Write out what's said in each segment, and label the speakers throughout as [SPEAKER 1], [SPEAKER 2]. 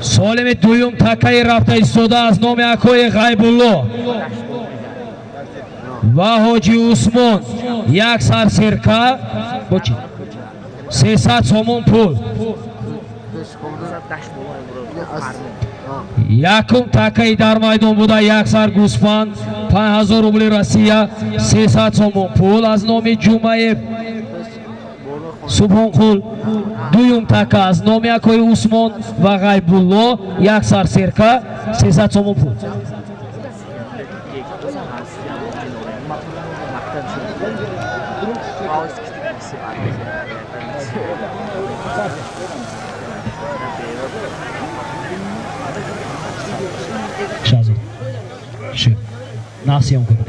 [SPEAKER 1] Солими дуюм такаи рафта истода аз номи акои Ғайбулло ва ҳоҷи Усмон як сар серка бо чи 300 сомон пул. Якум такаи дар майдон буда як сар гӯсфанд, 5000 рубли Россия, 300 сомон пул аз номи Ҷумаев Субҳонқул. Дуюм така аз номи акои Усмон ва Ғайбулло як сар серка, 300 сомон пул. Шаҳзод, шир насиём кунед,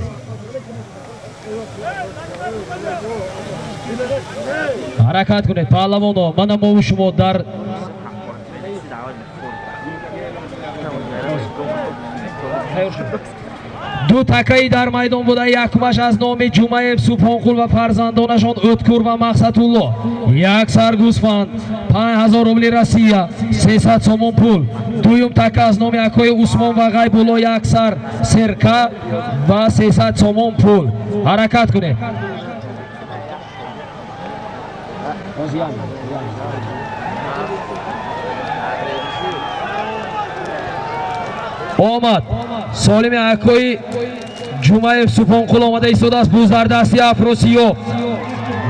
[SPEAKER 1] ҳаракат кунед, паҳлавоно. Мана мову шумо дар ду такаи дар майдон буда. Якумаш аз номи Ҷумаев Субҳонқул ва фарзандонашон Ӯткур ва Мақсадулло як сар гӯсфанд, 5000 рубли Россия, 300 сомон пул. Дуюм така аз номи акои Усмон ва Ғайбулло як сар серка ва 300 сомон пул. Ҳаракат кунед. Омад солими акои Ҷумаев Субҳонқул омада истодааст. Буз дар дасти Афросиёб,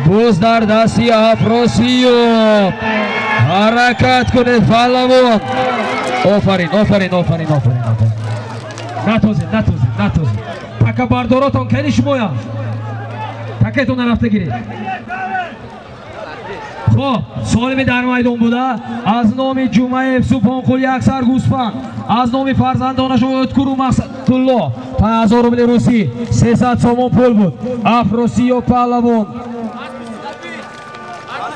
[SPEAKER 1] буз дар дасти Афросиёб. Ҳаракат кунед, паҳлавон. Офарин, офарин, офарин, офарин, офарин. Натозед, натозед, натозед. Такабардоротон кани шумоя такетон нарафта гиред. Хоб, солими дар майдон буда аз номи Ҷумаев Субҳонқул як сар гӯсфанд, аз номи фарзандонашон Ӯткуру Мақсадулло 5000 рубли русӣ, 300 сомон пул буд. Афросиёб паҳлавон,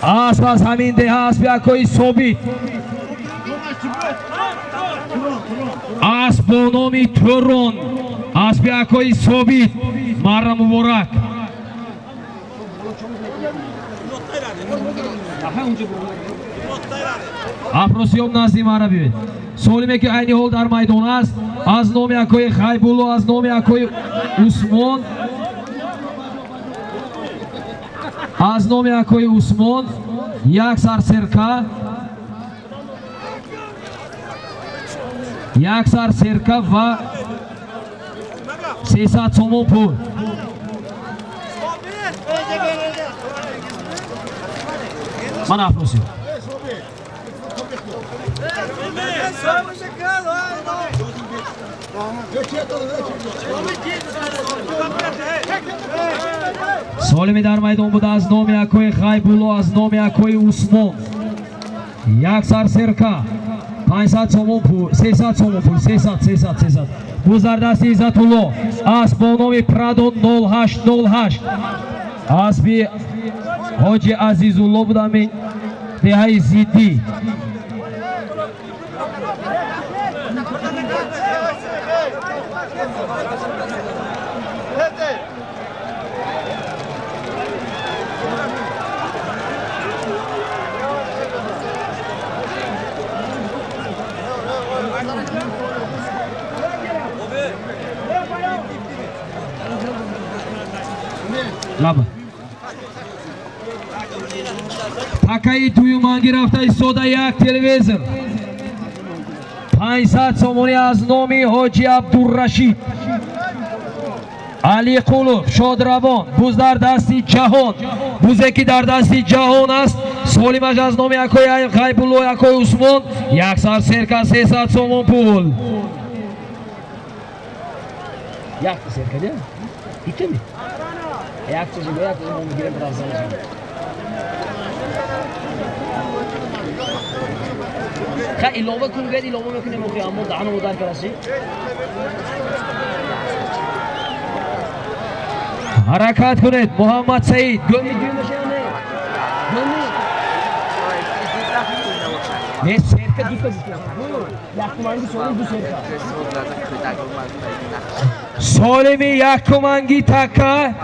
[SPEAKER 1] асп аз ҳамин деҳа, аспи акои Собит, асп бо номи Турон, аспи акои Собит. Марра муборак. Афросиёб назди мара биёед. Солиме ки айни ҳол дар майдон аст аз номи акои Ғайбулло, аз номи акои Усмон, аз номи акои Усмон як сар серка, як сар серка ва 300 сомон пул. Ман Афросиёб. Солими дар майдон буда аз номи акои Ғайбулло, аз номи акои Усмон як сар серка, 500 сомон пул, 300 сомон пул, 300, 300, 300. Буз дар дасти Иззатулло, асп бо номи Прадо 0808, аспи ҳоҷи Азизулло будами деҳаи Зиддӣ. Лаба. Такаи дуюманги рафта истода як телевизор, 500 сомонӣ аз номи ҳоҷи Абдуррашид Алиқулов шодравон. Буз дар дасти Ҷаҳон, бузе ки дар дасти Ҷаҳон аст. Солимаш аз номи акои Ғайбулло, акои Усмон як сар серка, 300 сомон пул. Якта серка де? Итами? Якта жиго, якта мо мегирем рафзанашон. Ха, илова кун, гӯяд, илова мекунем охи, аммо даҳанамо дар караси. Ҳаракат кунед, Муҳаммад Саид. Гӯми дуюмаша не? Гӯми? Не, серка дута гуфтам. Якуманги солим ду серка. Солими якуманги така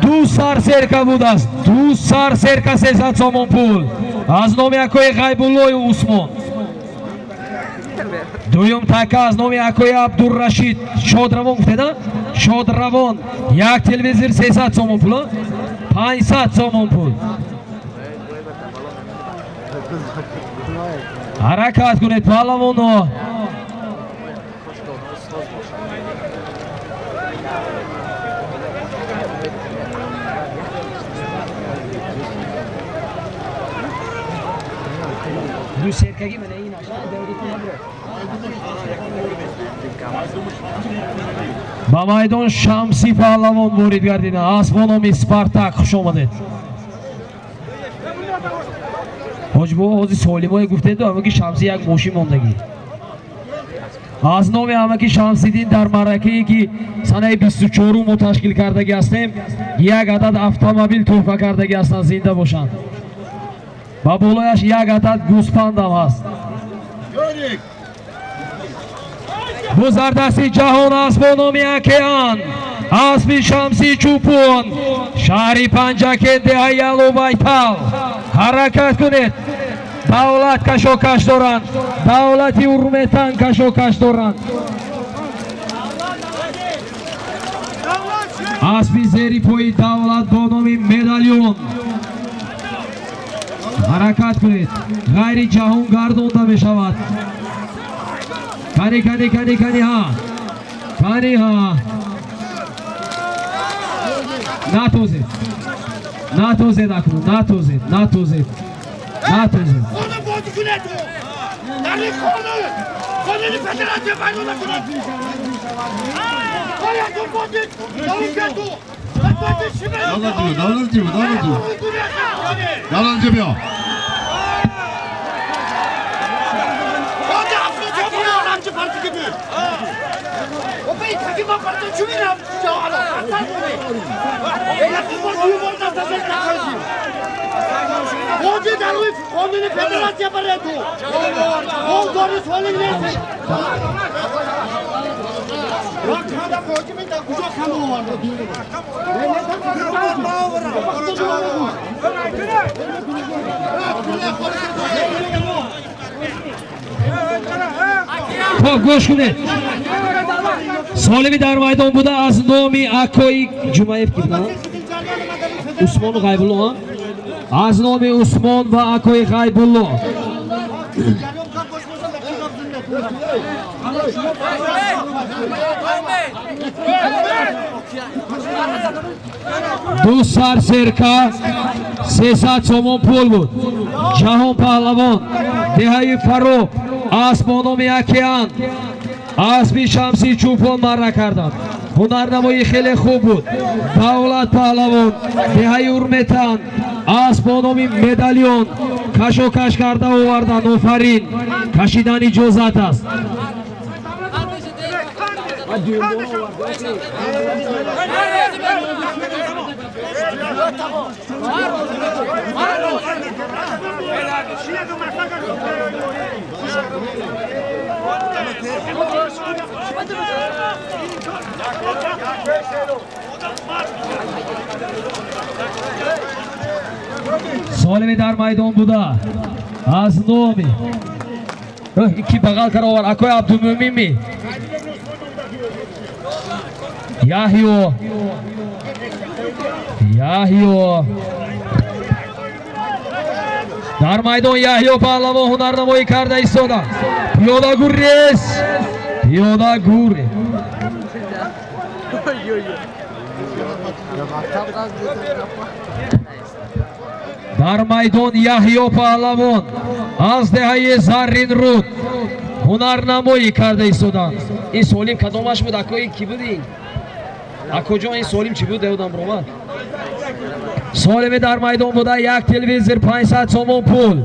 [SPEAKER 1] Ду сар серка будааст, ду сар серка, 300 сомон пул аз номи акои Ғайбуллою Усмон. Дуюм така аз номи акои Абдуррашид Шодравон гуфтеда, Шодравон, як телевизор, 300 сомон пул, 500 сомон пул. Ҳаракат кунед, паҳлавоно. Ду серкаги мана ин ба майдон Шамси паҳлавон ворид гардида аст бо номи Спартак. Хуш омадед, ҳоҷибо. Ҳозир солимое гуфтеду ҳамаки Шамси як мошин мондагӣ аз номи ҳамаки Шамсиддин дар маъракае ки санаи 24-ум мо ташкил кардагӣ ҳастем, як адад автомобил тӯҳфа кардагӣ ҳастанд. Зинда бошанд. Ба болояш як адад гӯспандам ҳаст. Бузардасти ҷаҳон аст бо номи Океан, аспи Шамси Чӯпон, шаҳри Панҷакент, деҳаи Алубайтал. Ҳаракат кунед. Давлат кашокаш доранд, давлати Урметан кашокаш доранд. Аспи зери пои давлат бо номи Медальон. Ҳаракат кунед, ғайри ҷаҳон гардонда мешавад. Кани, кани, кани, кани ҳа, кани ҳа. Натозед, натозед акнун, натозед, натозед, натозед.
[SPEAKER 2] давлат.
[SPEAKER 3] Қонуни федератсия барои ту. Он дори солим нест. Куҷо кам овард?
[SPEAKER 1] Хоб, гӯш кунед. Солими дар майдон буда аз номи акои Ҷумаев ки буданд, Усмону Ғайбулло, аз номи Усмон ва акои Ғайбулло ду сар серка, 300 сомон пул буд. Ҷаҳон паҳлавон, деҳаи Фароб, асп бо номи Океан, аспи Шамси Чӯпон марра карданд. Ҳунарнамоӣ хеле хуб буд. Давлат паҳлавон, деҳаи Урметан, асп бо номи Медальон кашокаш карда оварданд. Офарин, кашидан иҷозат аст. Солими дар майдон буда аз номи ки бағал кара овар, акои Абдумӯминми Яҳё. Яҳё дар майдон, Яҳё паҳлавон ҳунарнамоӣ карда истода. Пиёда гурез, пиёда гуре. Дар майдон Яҳё паҳлавон аз деҳаи Зарринруд ҳунарнамоӣ карда истоданд. Ин солим кадомаш буд, акои ки буд ин? Акоҷон, ин солим чӣ буд? Деудам ромад. Солими дар майдон буда, як телевизор, 500 сомон пул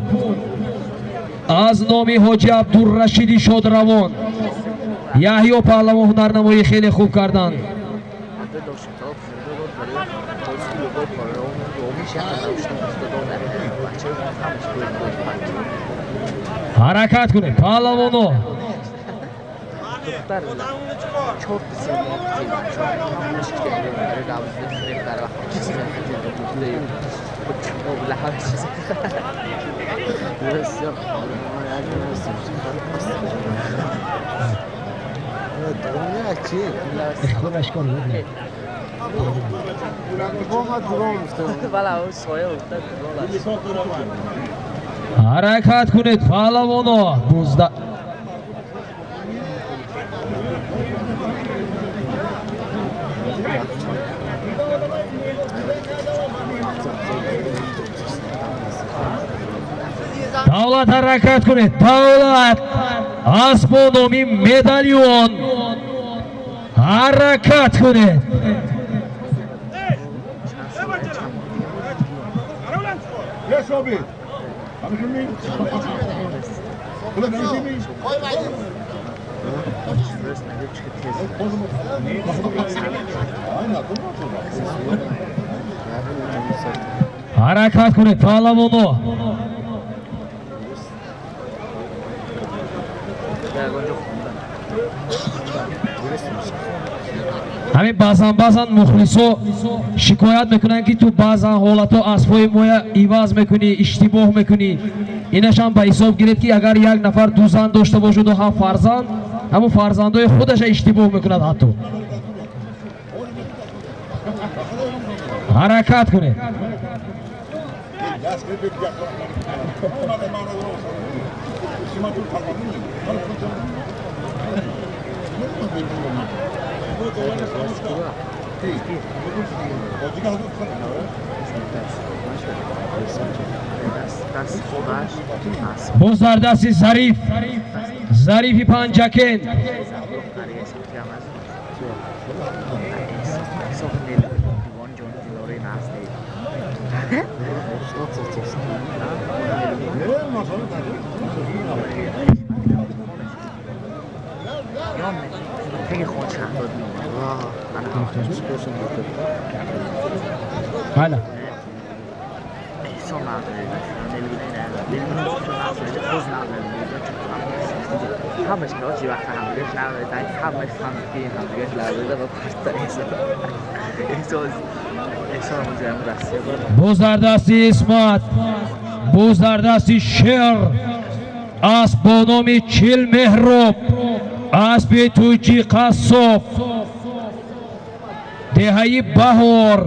[SPEAKER 1] аз номи ҳоҷи Абдуррашиди Шодравон. Яҳё паҳлавон ҳунарнамоӣ хеле хуб карданд. Ҳаракат кунед, паҳлавоно. Ҳаракат кунед паҳлавоно. Бузда Давлат ҳаракат кунед. Давлат асп бо номи Медальон. Ҳаракат кунед. Ҳаракат кунед паҳлавоно. Ҳамин баъзан баъзан мухлисо шикоят мекунанд, ки ту баъзан ҳолатҳо аспҳои моя иваз мекунӣ, иштибоҳ мекунӣ. Инашам ба ҳисоб гиред, ки агар як нафар ду зан дошта бошаду ҳам фарзанд, ҳамун фарзандои худаша иштибоҳ мекунад ҳатто. Ҳаракат кунед. Боз дар дасти Зариф, Зарифи Панҷакент. Ҳала. Боз дар дасти Исмат, боз дар дасти Шер, асп бо номи Чил Меҳроб, аспи Тӯйчи Қассоб, деҳаи Баҳор.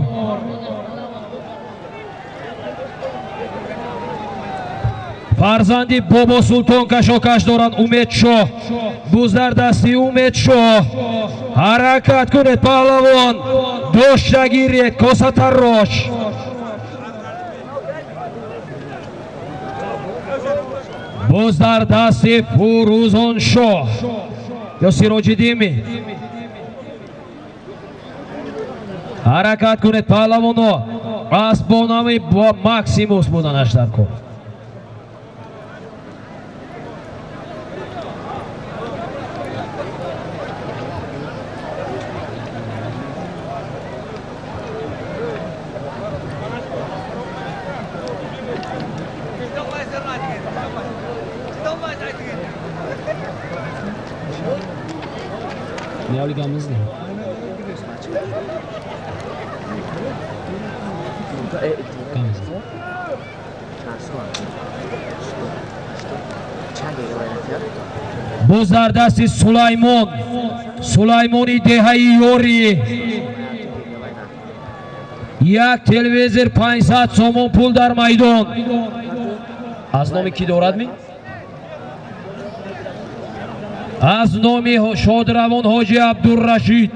[SPEAKER 1] Фарзанди Бобо Султон кашокаш доранд Умедшоҳ. Буз дар дасти Умедшоҳ. Ҳаракат кунед паҳлавон, дошта гиред косатаррош. Боз дар дасти Фурӯзоншоҳ ё Сироҷиддинми. Ҳаракат кунед паҳлавоно. Асп бо номи Максимус буданаш дар кор. Боз дар дасти Сулаймон, Сулаймони деҳаи Ёрӣ. Як телевизор 500 сомон пул дар майдон. Аз номи кӣ дорад ми? Аз номи шодравон Ҳоҷи Абдуррашид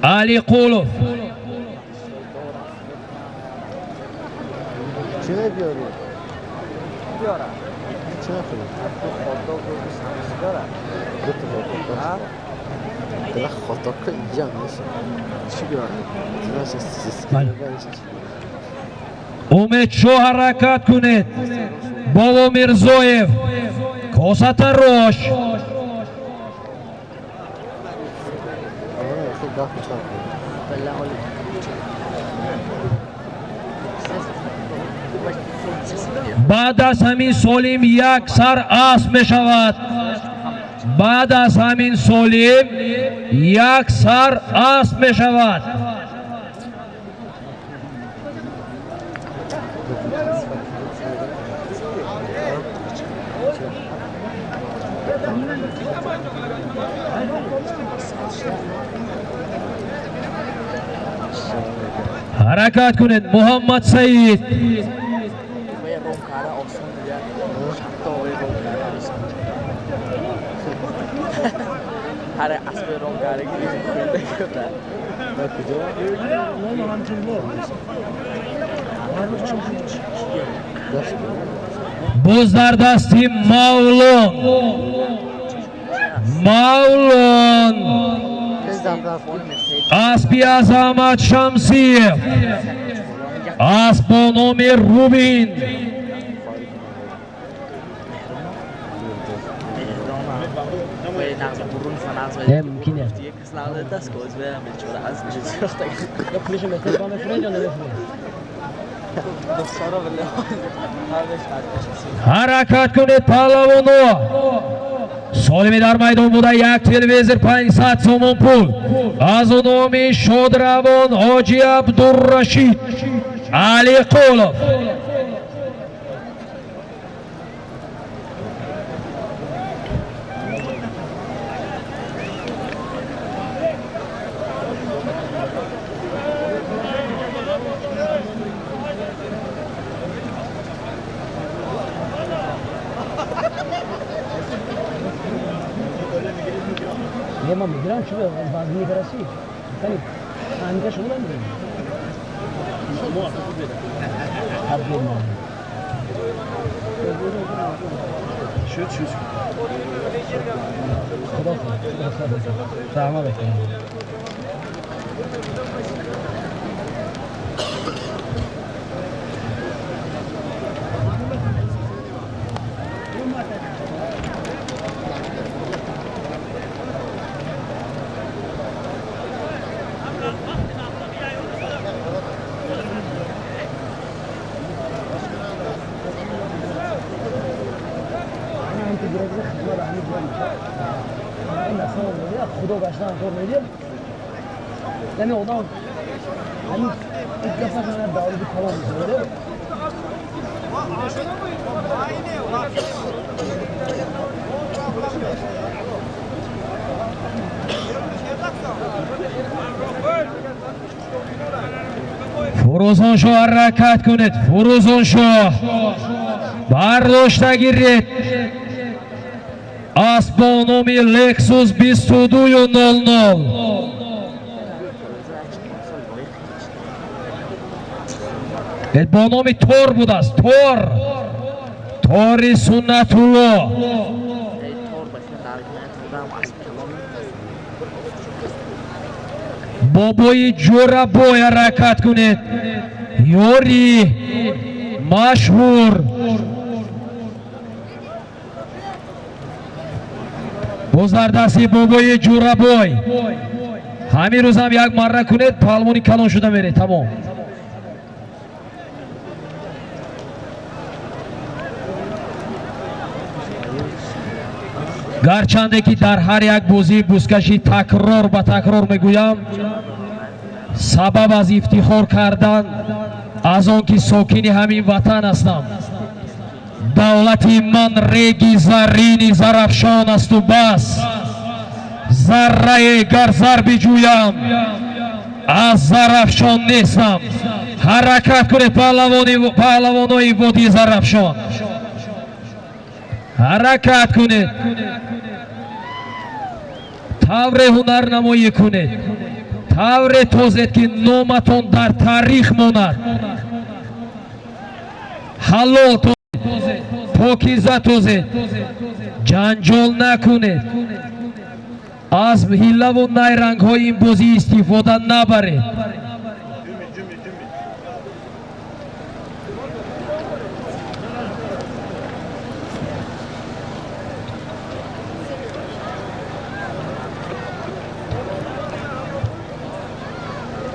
[SPEAKER 1] Алиқулов. Умедшоҳ ҳаракат кунед. Бобо Мирзоев, косатарош. Баъд аз ҳамин солим як сар асп мешавад. Баъд аз ҳамин солим як сар асп мешавад. Ҳаракат кунед, Муҳаммад Саид. Боз дар дасти Мавлон. Мавлон. Аспи Азамат Шамсиев. Асп бо номи Рубин. Ҳаракат кунед, паҳлавоно. Солими дар майдон буда як телевизор 500 сомон пул аз номи шодравон Ҳоҷи Абдуррашид Алиқулов. Фурӯзоншоҳ ҳаракат кунед. Фурӯзоншоҳ бардошта гиред. Асп бо номи Лексус 2200. Бо номи Тор будааст. Тор. Тори Суннатулло. Бобои Ҷӯрабой ҳаракат кунед. Ёри машҳур. Боз дар дасти бобои Ҷӯрабой. Ҳамин рӯзам як марра кунед, паҳлавони калон шуда меред. Тамом. Гарчанде ки дар ҳар як бозии бузкашӣ такрор ба такрор мегӯям, сабаб аз ифтихор кардан аз он ки сокини ҳамин ватан ҳастам. Давлати ман реги заррини Зарафшон асту бас. Заррае гар зар биҷӯям, аз Зарафшон нестам. Ҳаракат кунед, паҳлавонои водии Зарафшон. Ҳаракат кунед. Тавре ҳунарнамоӣ кунед. Тавре тозед ки номатон дар таърих монад. Ҳалол тозед, покиза тозед, ҷанҷол накунед. Аз ҳиллаву найрангҳои ин бозӣ истифода набаред.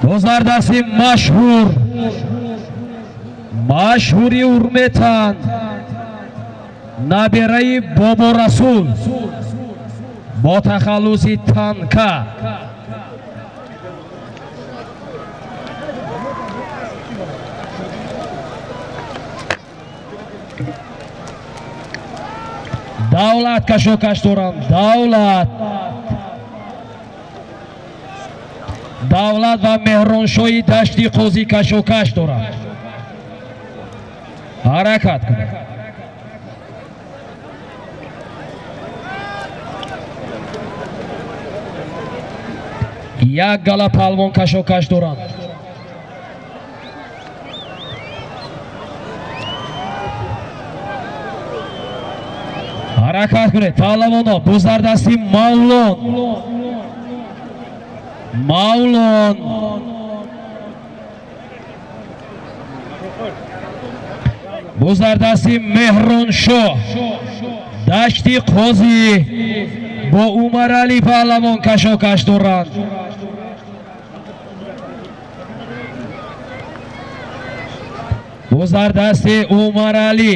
[SPEAKER 1] Боз дар дасти машҳур, машҳури Урметан, набираи Боборасул. Бо тахаллуси Танка. Давлат кашокаш доранд. Давлат. Давлат ва Меҳроншоҳи Дашти Қозӣ кашокаш доранд. Ҳаракат кунед. Як гала палвон кашокаш доранд. Ҳаракат кунед паҳлавоно. Боз дар дасти Мавлон. Мавлон. Боз дар дасти Меҳроншоҳ. Дашти Қозӣ бо Умаралӣ паҳлавон кашокаш доранд. Боз дар дасти Умаралӣ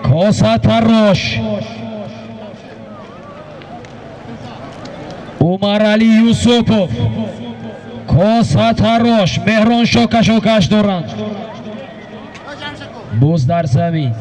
[SPEAKER 1] Косатарош. Умаралӣ Юсупов, Косатарош, Меҳроншоҳ кашокаш доранд. Боз дар замин.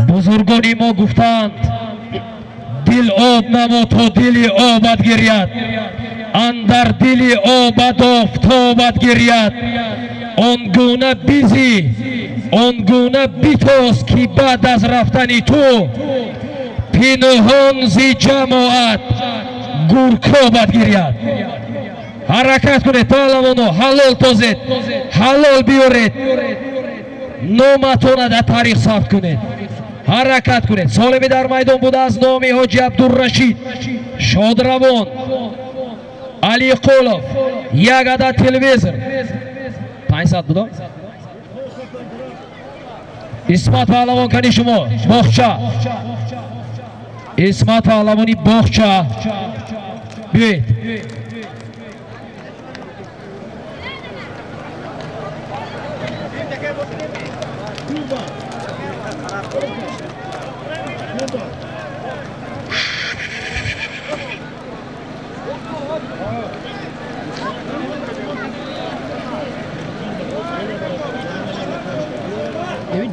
[SPEAKER 1] Бузургони мо гуфтанд: дил об намо то дили обад гиряд, андар дили обад офтобад гиряд. Он гуна бизӣ, он гуна битоз, ки баъд аз рафтани ту пинҳон зи ҷамоат гуркобад гиряд. Ҳаракат кунед паҳлавоно, ҳалол тозед, ҳалол биёред, номатона дар таърих сабт кунед. Ҳаракат кунед. Солими дар майдон буда аз номи Ҳоҷи Абдуррашид Шодравон Алиқулов як адад телевизор 500 буда. Исмат паҳлавон, кани шумо боғча. Исмат паҳлавони боғча, биёед.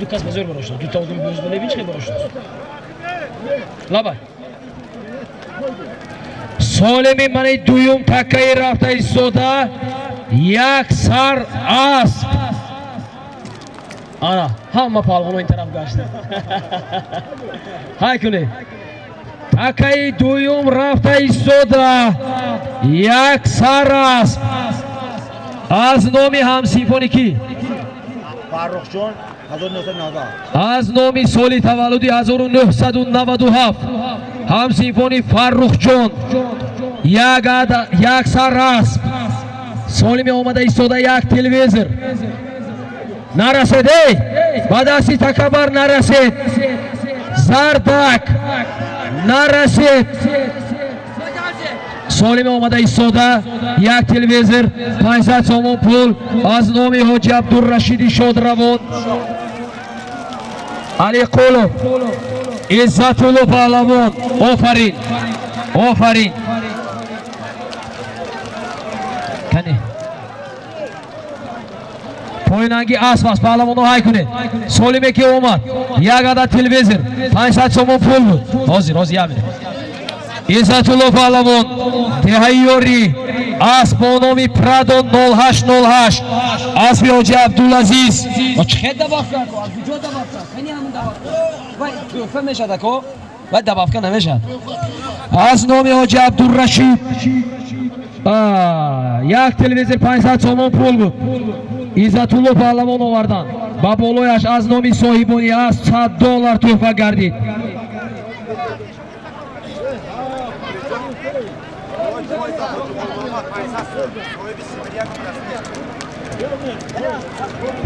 [SPEAKER 1] Ду кас ба зӯр барошта, ду та одам бозболе чӣ барошта. Лабай. Солими мани дуюм таккаи рафта истода як сар асп. Ана ҳама палвоно ин тараф гашта. Ҳай кунед. Таккаи дуюм рафта истода як сар асп. Аз номи ҳамсинфони кӣ?
[SPEAKER 3] Фаррухҷон 1997.
[SPEAKER 1] Аз номи соли таваллуди 1997 ҳамсинфони Фаррухҷон як сар асп. Солими омада истода як телевизор. Нарасед, эй! Ба дасти такабар нарасед. Зардак нарасед. Солими омада истода як телевизор, 500 сомон пул аз номи Ҳоҷи Абдуррашиди Шодравон Алиқулов Иззатулло паҳлавон. Офарин, офарин. Кани поинанги асп аст, паҳлавоно ҳай кунед. Солиме ки омад як адад телевизор, 500 сомон пул буд. Ҳозир, ҳозир, як минут. Иззатулло паҳлавон деҳаи Ёрӣ, асп бо номи Прадо 0808, аспи Ҳоҷи Абдулазиз.
[SPEAKER 4] Чӣ хел добавка ко? Аз куҷо добавка? Кани ҳамун добавка? Вай тӯҳфа мешавад ако? Вай добавка намешавад.
[SPEAKER 1] Аз номи Ҳоҷи Абдуррашид як телевизор, 500 сомон пул буд. Иззатулло паҳлавон оварданд. Ба болояш аз номи соҳибони асп $100 тӯҳфа гардид.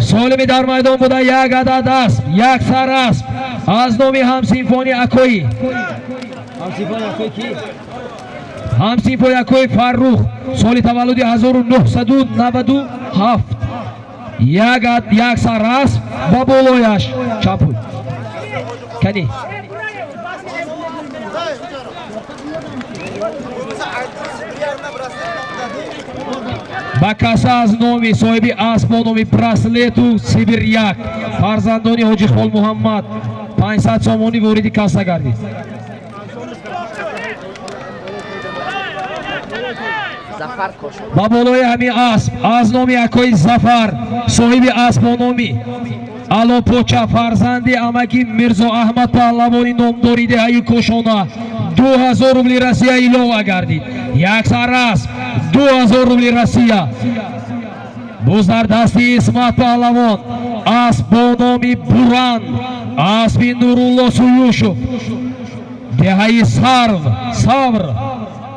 [SPEAKER 1] Солими дар майдон буда як адад асп, як сар асп аз номи ҳамсинфони Акои. Ҳамсинфони Акои ки? Ҳамсинфони Акои Фаррух, соли таваллуди 1997. Як сар асп ба болояш чанд пул? Кани? Ба каса аз номи соҳиби асп бо номи Браслету Сибиряк, фарзандони Ҳоҷи Хол Муҳаммад, 500 сомонӣ вориди касса гардид. Ба болои ҳамин асп аз номи акои Зафар, соҳиби асп бо номи Алопоча, фарзанди амаки Мирзо Аҳмад паҳлавони номдори деҳаи Кошона, 2000 рубли Россия илова гардид. Як сар асп 2000 рубли Россия. Боз дар дасти Исмат паҳлавон асп бо номи Буран, аспи Нурулло Суюшов, деҳаи Сарв, Савр.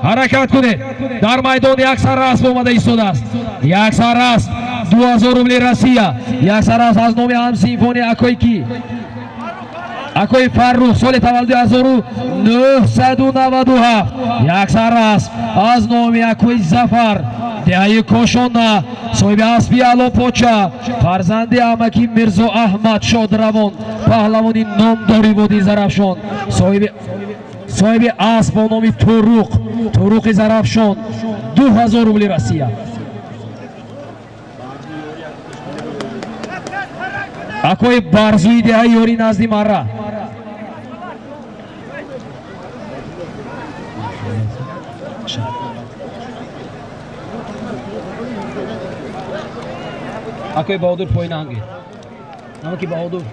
[SPEAKER 1] Ҳаракат кунед. Дар майдон як сар асп омада истодааст. Як сар асп 2000 рубли Россия. Як сар асп аз номи ҳамсинфони акои ки? Акои Фаррух, соли таваллуди 1997. Як сар асп аз номи акои Зафар, деҳаи Кошона, соҳиби аспи Алопоча, фарзанди амаки Мирзо Аҳмад Шодравон, паҳлавони номдори водии Зарафшон, соҳиби асп бо номи Туруқ, Туруқи Зарафшон, 2000 рубли Россия. Акои Барзуи деҳаи Ёри назди Марра. Акои Баҳодур поин ангед. Намаки Баҳодур.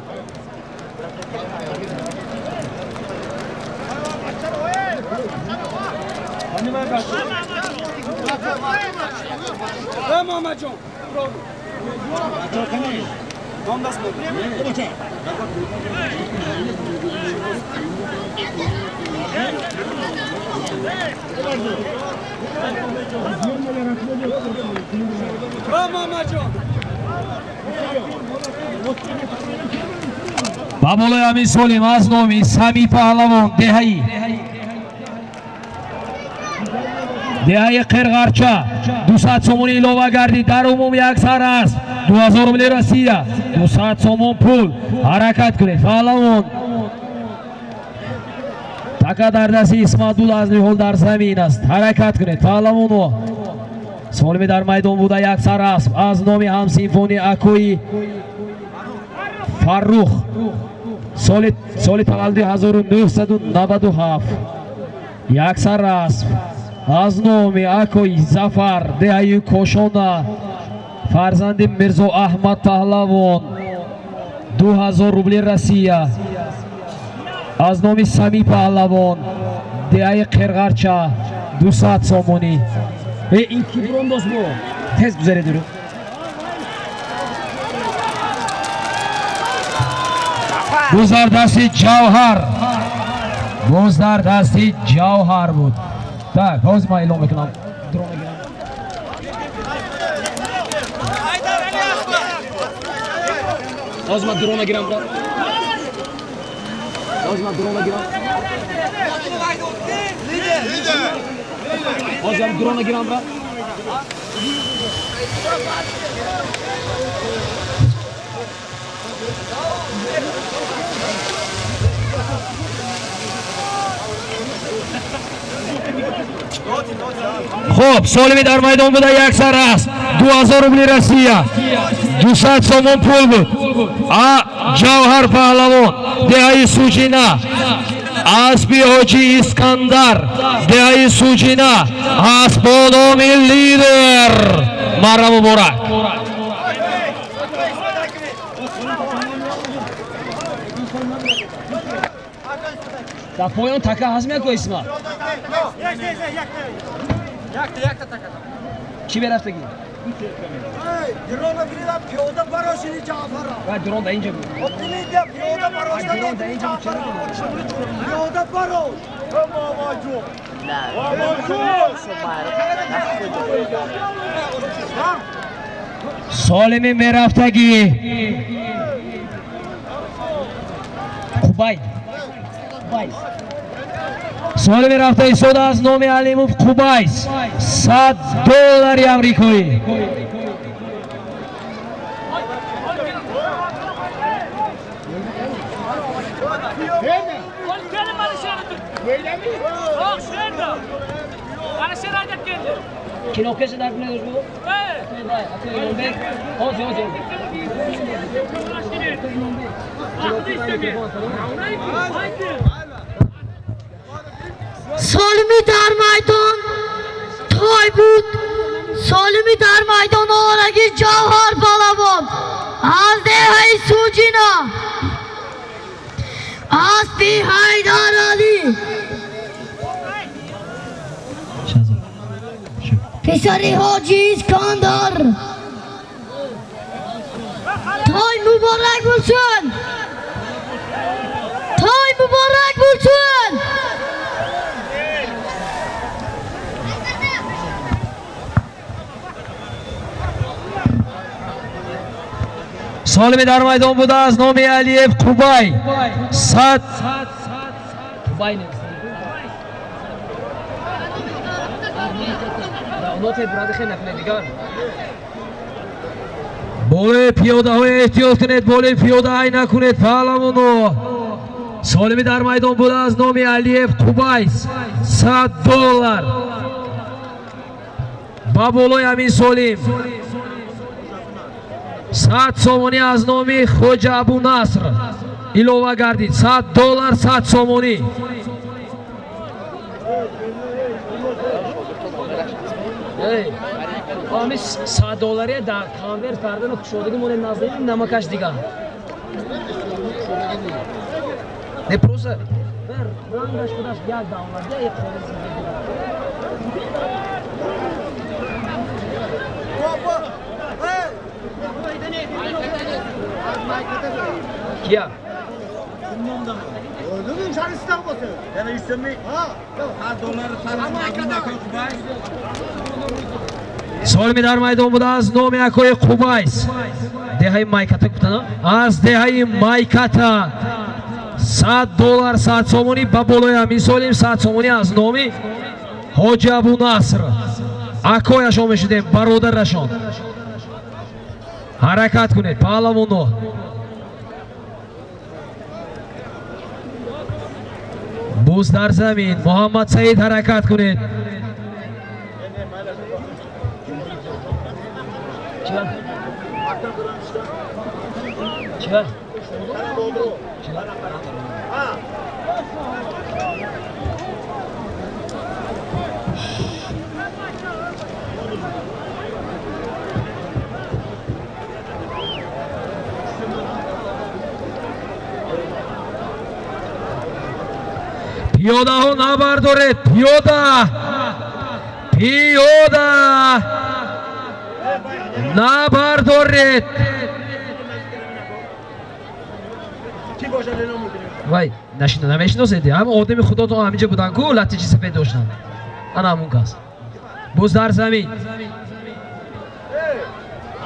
[SPEAKER 1] Ба болои ҳамин солим аз номи Сами паҳлавон, деҳаи Қирғарча, 200 сомон илова гардид. Дар умум як сар асп 2000 рубли Россия, 200 сомон пул. Ҳаракат кунед паҳлавон. Така дар дасти Исматул аз ниҳол дар замин аст. Ҳаракат кунед паҳлавоно. Солими дар майдон буда як сар асп аз номи ҳамсинфони акои Фаррух, соли таваллуди 1997. Як сар асп аз номи акои Зафар, деҳаи Кошона, фарзанди Мирзо Аҳмад паҳлавон, 2000 рубли Россия. Аз номи Сами паҳлавон, деҳаи Қирғарча, 200 сомонӣ. Ин ки бурондост бо? Тез гузаред дуру. Боз дар дасти Ҷавҳар. Боз дар дасти Ҷавҳар буд. Так, ҳозир ман эълон мекунам. Дрон мегирам. Ҳозир ман дрон мегирам, брат. Ҳозир ман дрон мегирам. Ҳозир ман дрон мегирам, брат. Хоб, солими дар майдон буда як сар асп 2000 рубли Россия, 200 сомон пул буд. А Ҷавҳар паҳлавон, деҳаи Суҷина, аспи Ҳоҷи Искандар, деҳаи Суҷина, асп бо номи Лидер. Марра муборак. Дар поён така ҳаст меяко Исмат? Чӣ мерафтагӣ? Солими мерафтагӣ Қубай солими рафта истода аз номи Алимов Қубайс $100 амрикоӣ. Кинокеси дар кунед ӯ?
[SPEAKER 5] Солими дар майдон той буд. Солими дар майдон овараги Ҷавҳар Палавон аз деҳаи Суҷина, аспи Ҳайдар Алӣ, писари ҳоҷи Искандар. Той муборак bo'lsin! Той муборак bo'lsin!
[SPEAKER 1] Солими дар майдон буда аз номи Алиев Қубай 100 Қубай болои пиёдаҳои эҳтиёт кунед, болои пиёда ай накунед паҳлавоно. Солими дар майдон буда аз номи Алиев Қубайс $100 ба болои ҳамин солим 100 сомонӣ аз номи Хоҷа Абунаср илова гардид. $100 100 сомонӣ. Ами $100 дар конверт кардану кушодагӣ моне наздини намакаш дигар. Не просто рангаш худаш як давлат, як хориҷ. Кия? Солими дар майдон буда аз номи акои Қубайс, деҳаи Майката гуфтана, аз деҳаи Майката $100 100 сомонӣ ба болои ҳамин солим 100 сомонӣ аз номи Ҳоҷи Абунаср. Акояшон мешудем, бародарашон. Ҳаракат кунед паҳлавоно. Буз дар замин, Муҳаммад Саид ҳаракат кунед. Пиёдаҳо набардоред, пиёда, пиёда набардоред. Вай, нашина намешиносед? Ҳам одами худотон ҳаминҷа будан ку, латичи сафед доштанд. Ана ҳамун кас. Боз дар замин.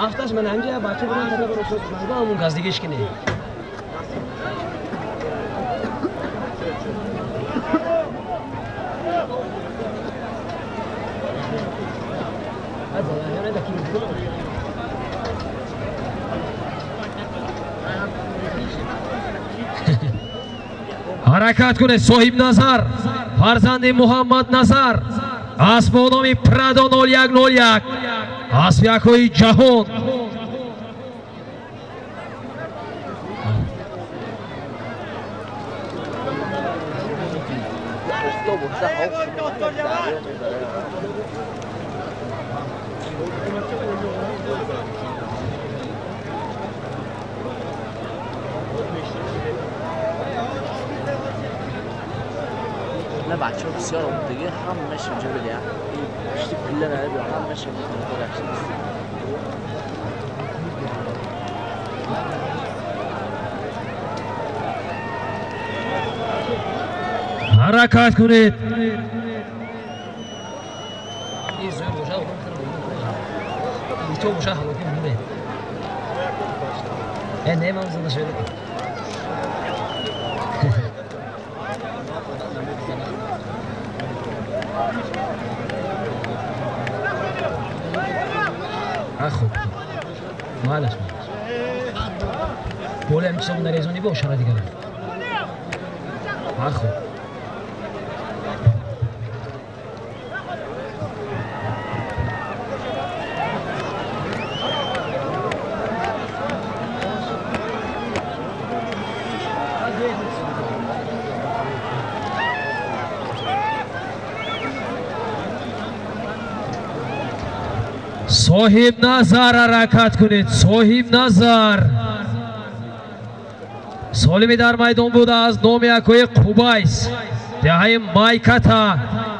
[SPEAKER 1] Афташ ман ҳаминҷа бача будан, ҳамун кас дига ҳеч ки не. Ҳаракат кунед Соҳиб Назар, фарзанди Муҳаммад Назар, асп бо номи Прадо 0101, асп якои ҷаҳон.
[SPEAKER 6] نه بچه‌ها بسیار آمادگی همش اینجا بله. این پشت پله نه همش اینجا.
[SPEAKER 1] Ҳаракат кунед.
[SPEAKER 4] Хуб, малаш боле ҳам чизо нарезонӣ бо шара дигар. Хуб,
[SPEAKER 1] Соҳиб назар ҳаракат кунед. Соҳиб назар солими дар майдон буда аз номи акои Қубайс, деҳаи Майката,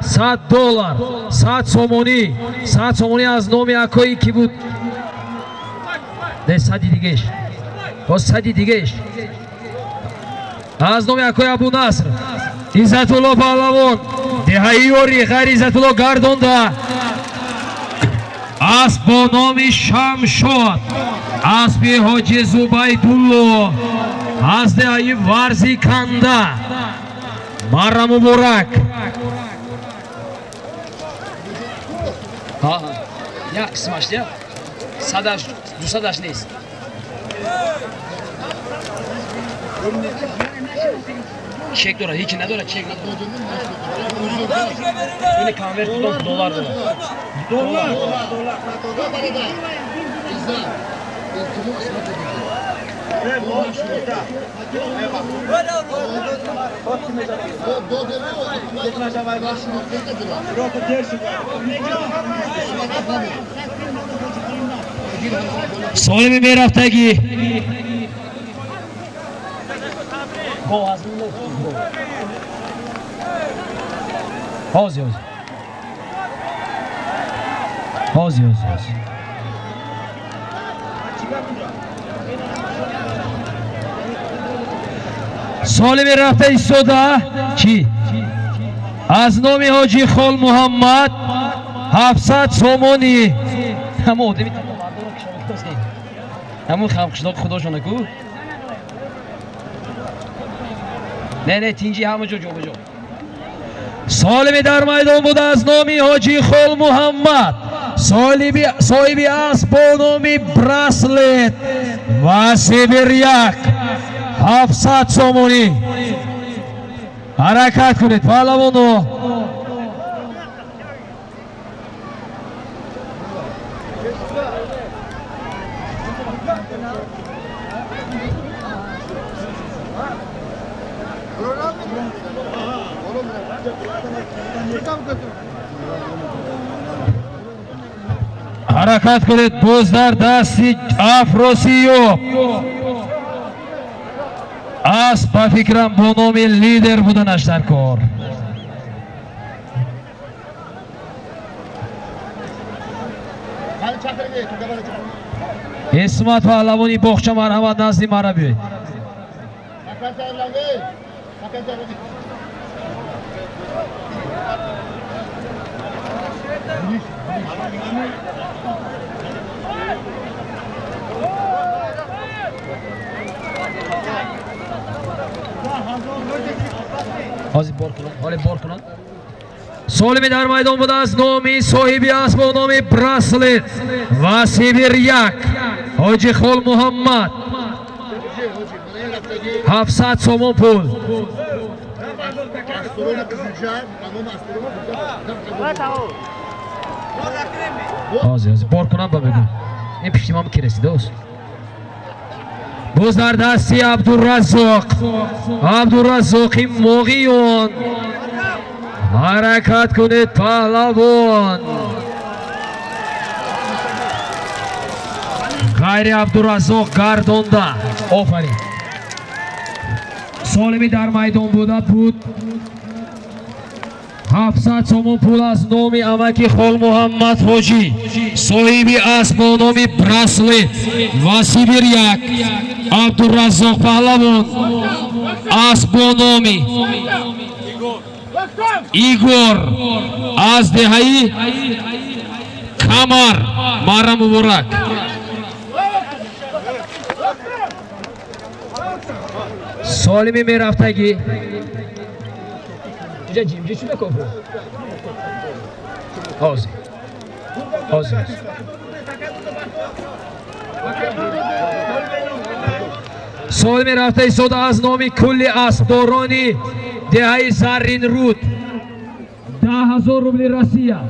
[SPEAKER 1] $100, 100 сомонӣ, 100 сомонӣ аз номи акои ки буд? Не, сади дигеш, боз сади дигеш аз номи акои Абу Наср. Иззатулло паҳлавон, деҳаи Ёри, ғайри Иззатулло гардонда, асп бо номи Шамшод, аспи ҳоҷи Зубайдулло аз деҳаи Варзи Канда. Марра муборак.
[SPEAKER 4] Як қисмаш я садаш дусадаш нест. Чек дорад, ҳеҷ надорад, чек надорад. Ини конверт доллар дорад.
[SPEAKER 3] Доллар.
[SPEAKER 1] Солими мерафтагӣ. Ҳозир, ҳозир, ҳозир, ҳозир. Солими рафта истода чӣ? Аз номи ҳоҷи Хол Муҳаммад 700 сомонӣ.
[SPEAKER 4] Ҳамо одами мардоро кишоварз. Ҳамун халқшиноқ худошона ку? Не, не, тинҷи ҳама ҷо ҷобаҷо.
[SPEAKER 1] Солими дар майдон буда аз номи ҳоҷи Хол Муҳаммад, соҳиби асп бо номи Браслет ва Сибиряк, 700 сомонӣ. Ҳаракат кунед паҳлавоно. Ҳаракат кунед, боз дар дасти Афросиёб асп ба фикрам бо номи Лидер буданаш дар кор. Исмат паҳлавони боғча, марҳамат, назди мара биёед.
[SPEAKER 4] Ҳозир бор кунам, ҳоле бор кунам.
[SPEAKER 1] Солими дар майдон буда аз номи соҳиби асп бо номи Браслет ва Сибиряк, ҳоҷи Хол Муҳаммад, 700 сомон пул. Ҳозир, ҳозир бор кунам ба мегӯ. Ин пишти ман ки расид, дӯст. Боз дар дасти Абдураззоқ, Абдураззоқи Моғиён. Ҳаракат кунед паҳлавон. Ғайри Абдураззоқ гардонда. Офарин. Солими дар майдон буда буд. 700 сомон пул аз номи амаки Хол Муҳаммад Ҳоҷӣ, соҳиби асп бо номи Браслет ва Сибир 1 Абдураззоқ Паҳлавон, асп бо номи Игор аз деҳаи Камар. Мара муборак. Солими мерафтагӣ. Инҷа ҷимҷи чӣ мекунӣ? Ҳозир. Ҳозир. Солими рафта истода аз номи кулли аспдорони деҳаи Зарринруд 10 000 рубли Россия.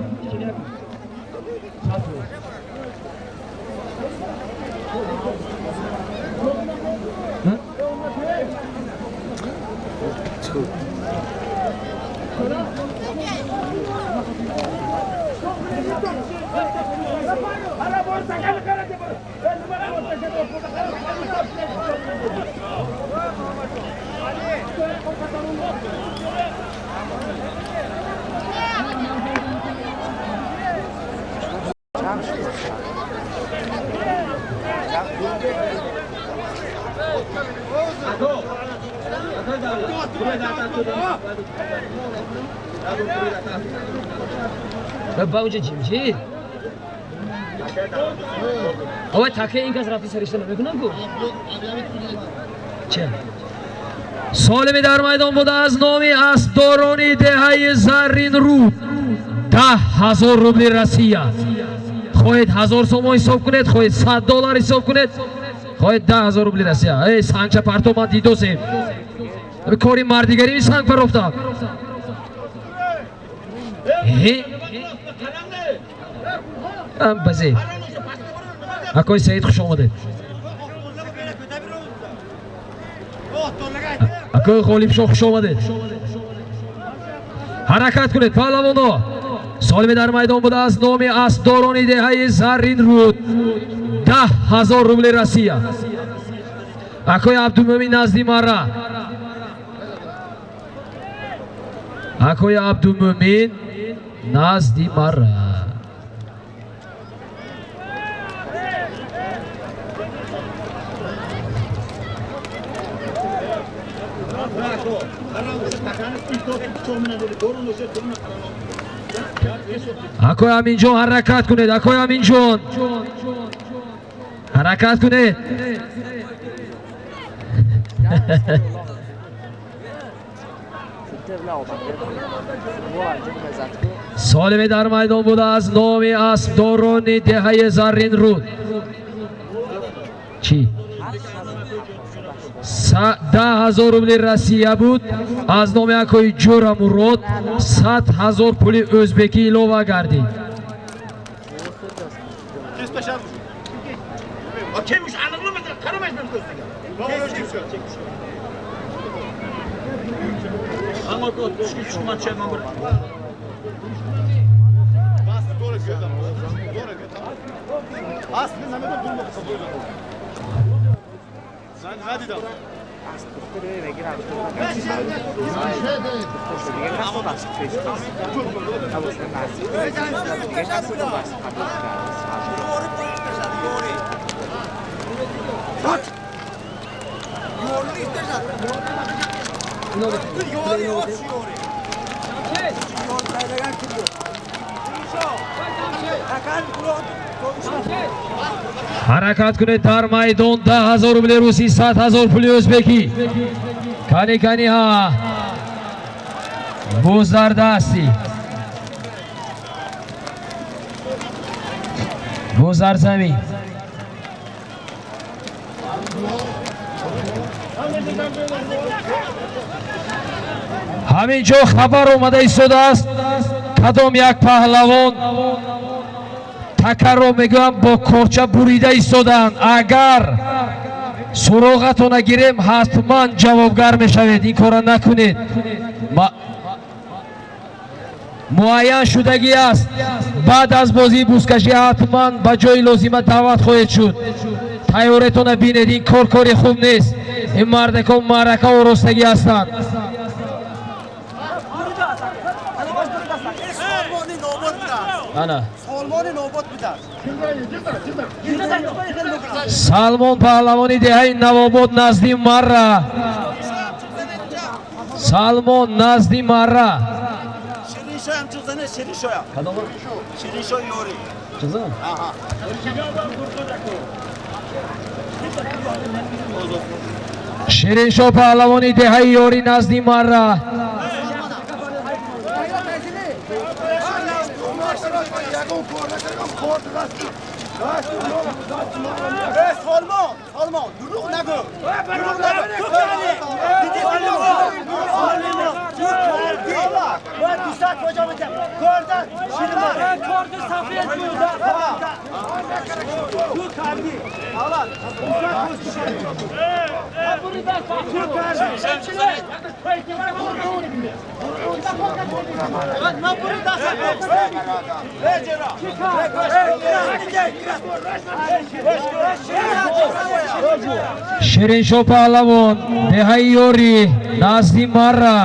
[SPEAKER 1] Ба унҷа ҷимҷи? Овай таке ин кас рафти саришта намекунам ку? Че? Солими дар майдон буда аз номи аспдорони деҳаи Зарринруд 10 000 рубли Россия. Хоҳед 1000 сомон ҳисоб кунед, хоҳед 100 доллар ҳисоб кунед, хоҳед 10 000 рубли Россия. Эй сангча парто ман дидосем. Кори мардигарӣ санг парофтам. Базе. Акои Саид хуш омадед. Акои Ғолибшоҳ хуш омадед. Ҳаракат кунед паҳлавоно. Солими дар майдон буда аз номи аспдорони деҳаи Зарринруд 10 000 рубли Россия. Акои Абдумӯмин назди мара. Акои Абдумӯмин назди мара. Акои Аминҷон ҳаракат кунед, акои Аминҷон ҳаракат кунед. Солими дар майдон буда аз номи аспдорони деҳаи Зарринруд. Чӣ? 10 000 рубли Россия буд. Аз номи акои Ҷӯра Мурод 100 000 пули ӯзбекӣ илова гардид. Ҳаракат кунед дар майдон 10 000 рубли русӣ, 100 000 пули ӯзбекӣ. Кани кани ҳа. Боз дар дасти. Боз дар замин. Ҳамин ҷо хабар омада истодааст, кадом як паҳлавон такарро мегӯям бо корча бурида истодаанд. Агар суроғатона гирем, ҳатман ҷавобгар мешавед. Ин корро накунед. Муайян шудагӣ аст. Баъд аз бозии бузкашӣ ҳатман ба ҷои лозима даъват хоҳед шуд. Тайёретона бинед, ин кор кори хуб нест. Ин мардакон маърака оростагӣ ҳастанд. Ана.
[SPEAKER 3] Салмон Навобод буда.
[SPEAKER 1] Салмон паҳлавони деҳаи Навобод назди Марра. Салмон назди Марра.
[SPEAKER 3] Шириншоям чизане Шириншоям.
[SPEAKER 4] Кадом?
[SPEAKER 3] Шириншой ёри.
[SPEAKER 4] Чизан?
[SPEAKER 3] Аҳа.
[SPEAKER 1] Шириншо паҳлавони деҳаи Ёри назди Марра.
[SPEAKER 3] Салмон, Салмон, дурӯғ нагӯ. Дурӯғ нагӯ. Ту кардӣ. Дидӣ Салмон. Салмон, ту кардӣ. Бояд 200 куҷо бидам. Корда ширмар. Корда сафед буд. Ту кардӣ. Ала, 200 ту кардӣ.
[SPEAKER 1] Шириншо паҳлавон деҳаи Ёри назди Марра.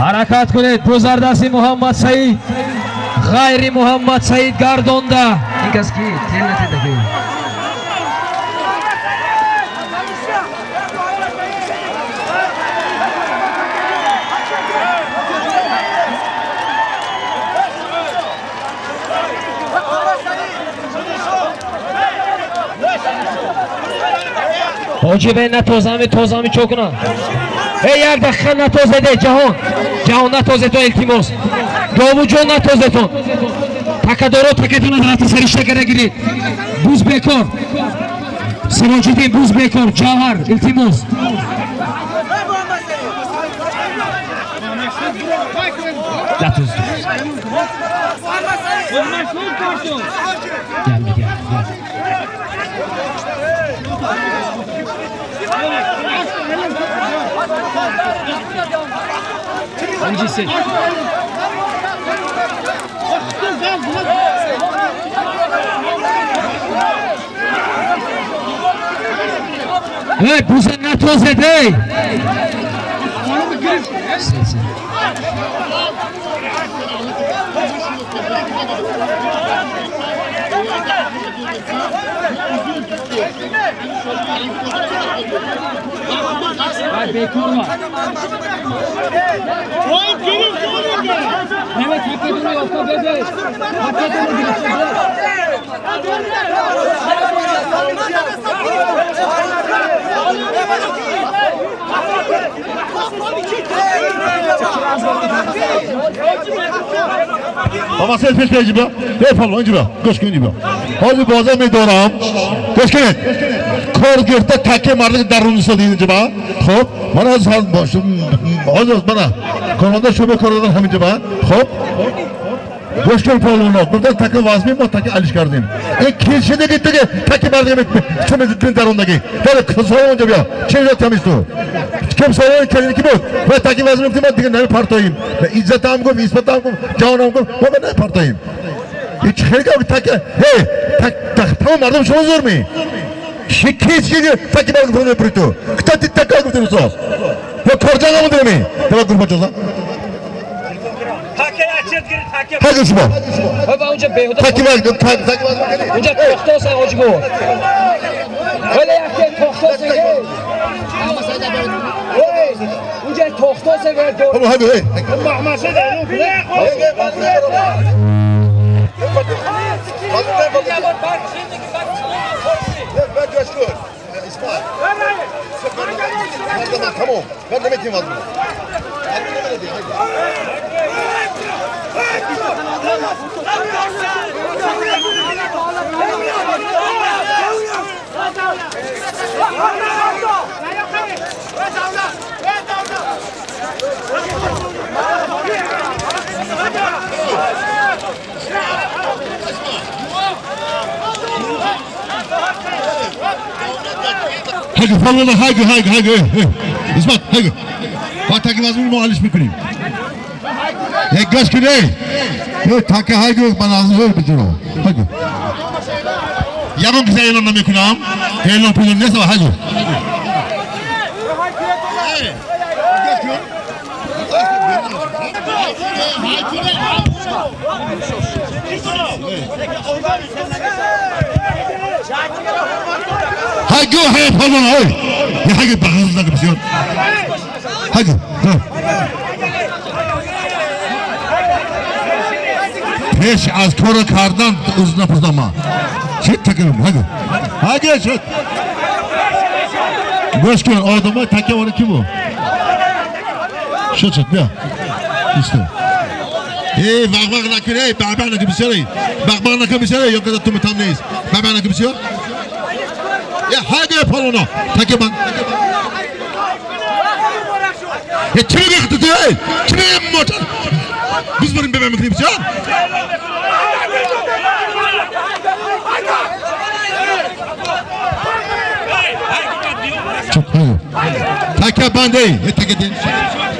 [SPEAKER 1] Ҳаракат кунед. Бузардасти Муҳаммад Саид ғайри Муҳаммад Саид гардонда. Ин кас ки? Телнатидаки. Ҳоҷи бе натозами тозами чо кунам? Эй як дақиқа натозеде ҷаҳон. Ҷаҳон натозетон илтимос. Довудҷон натозетон. Такадоро такетона рафта саришта карда гиред. Буз бекор. Сироҷиддин буз бекор. Ҷавҳар илтимос. Натоз. Гел гел гел. Hangisi? Hey, buza natozed, hey!
[SPEAKER 2] بابا سر پیش پیش بیا ای فالو اینجا بیا گوش کن اینجا بیا حاجی بازه میدارم گوش کنید کار گرفته تکه مرد در رون ایستاده اینجا با خب من از حال باشم حاجی من کارمنده شعبه کار دادن همینجا با خب گوش کن پالونا گفتن تکه وزمی ما تکه علیش کردیم این کیشه دیگه دیگه تکه مرد چون درون دیگه داره سوال اونجا بیا چه جا تمیز تو کم سوال کردی کی بود و تکه وزمی گفتیم ما دیگه نمیپرتاییم عزت هم گفت عصمت هم گفت جان هم گفت ما نمیپرتاییم هیچ خیلی گفت تکه هی تک تمام مردم شما زور می کیش دیگه تکه مرد گفتن پرتو کتا تکه گفتن استاد یا کارجان هم داریم تبا گروه جزا تک شما
[SPEAKER 4] بابا اونجا بهوده
[SPEAKER 2] تک وقت تک تک
[SPEAKER 4] اونجا تختاس حاجی بود ولی یکی تختاس اونجا تختاس
[SPEAKER 2] بابا هبه هی تمام من نمیتونم هاجي فالله هاجي هاجي هاجي اسمع هاجي با تک وزن ما حلش میکنیم. یک گاش کنی. یه تک های گو من از زور بجرو. هاگو. یادم که اعلان نمیکنم. اعلان پیدا نیست هاگو. هاگو هاي پالون های. یه هاگو بغض نگو بسیار. هاگو. پیش از کار کردن از نپرسم ما. چه تکرم هاگو. هاگو شد. گوش کن آدمای تکه واره کی بود؟ شد شد بیا. ایستا. ای وق وق نکن ای بابا نکن بسیاری. بق بق نکن بسیاری یا که تو متام نیست. بابا نکن بسیار. یه هاگو پالونا تکه من. یه چی میگی تو ای؟ چی میگی موتور؟ biz varım bebe mi بسیار؟ Çok hayır. Take bande, take de,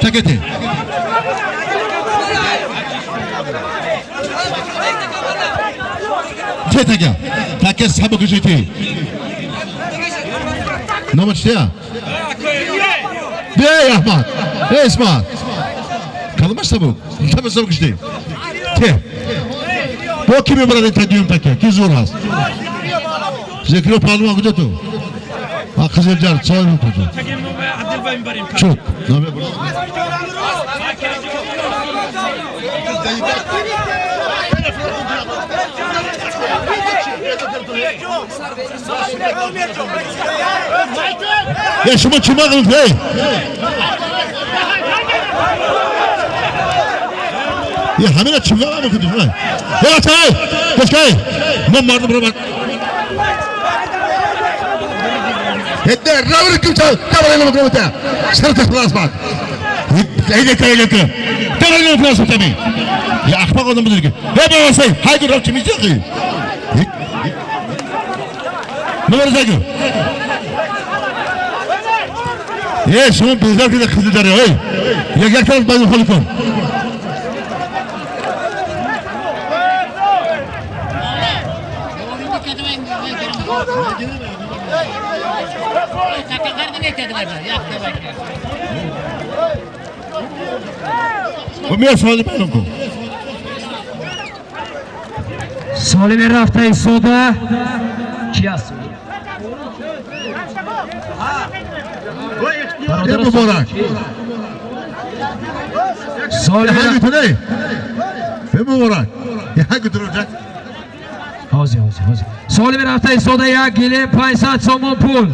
[SPEAKER 2] take de. Take, take sabuk jeti. Ne maçtı ya? Be Ahmet, ey İsmail. Kalmaz sabuk, tabii sabuk işte. Te. Bu kimi burada tediyorum take, ki zor az. Zekro palma gudetu. Kızılcar, çay mı koca? Çok. Ya şunu çıma kılın, hey! Ya hemen çıma mı kılın? Ya çay! Kaç kay! Ne vardı buna bak? هدا الراول كنت تبع لنا مكروته شرطة خلاص بعد عيدك عيدك تبع لنا خلاص تبي يا اخفاق ولا مدرك يا بابا سي هاي الرب تميزقي نور زاجو يا شو بيزاك كده خذ داري هاي يا يا كان باز خلكم و سوال بیان کن.
[SPEAKER 1] سالم رفته سودا کی است؟
[SPEAKER 2] مبارک.
[SPEAKER 1] سالم
[SPEAKER 2] رفته مبارک. یه حق درجه.
[SPEAKER 1] حاضر حاضر حاضر. سالم رفته سودا یک گله 500 سومون پول.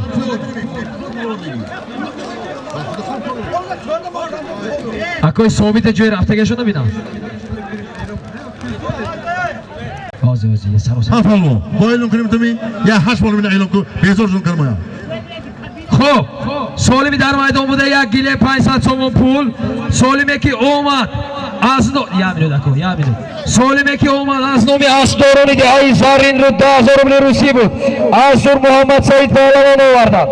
[SPEAKER 1] اکوی ثابت جای رفتگی شده بینم. حاضر حاضر یه سر
[SPEAKER 2] ها فالو با اعلان کنیم تمی یا هشت مال من اعلان کن بیزار جون کنم یا.
[SPEAKER 1] خب سالمی در میدان بوده یک گله 500 سومون پول. سالمی که اومد از نو یا میلود اکو یا میلود. سالمی که اومد از نومی اسدورانی دهایی زرین رو 10000 روبل روسی بود. از زور محمد سعید پهلوان آوردن.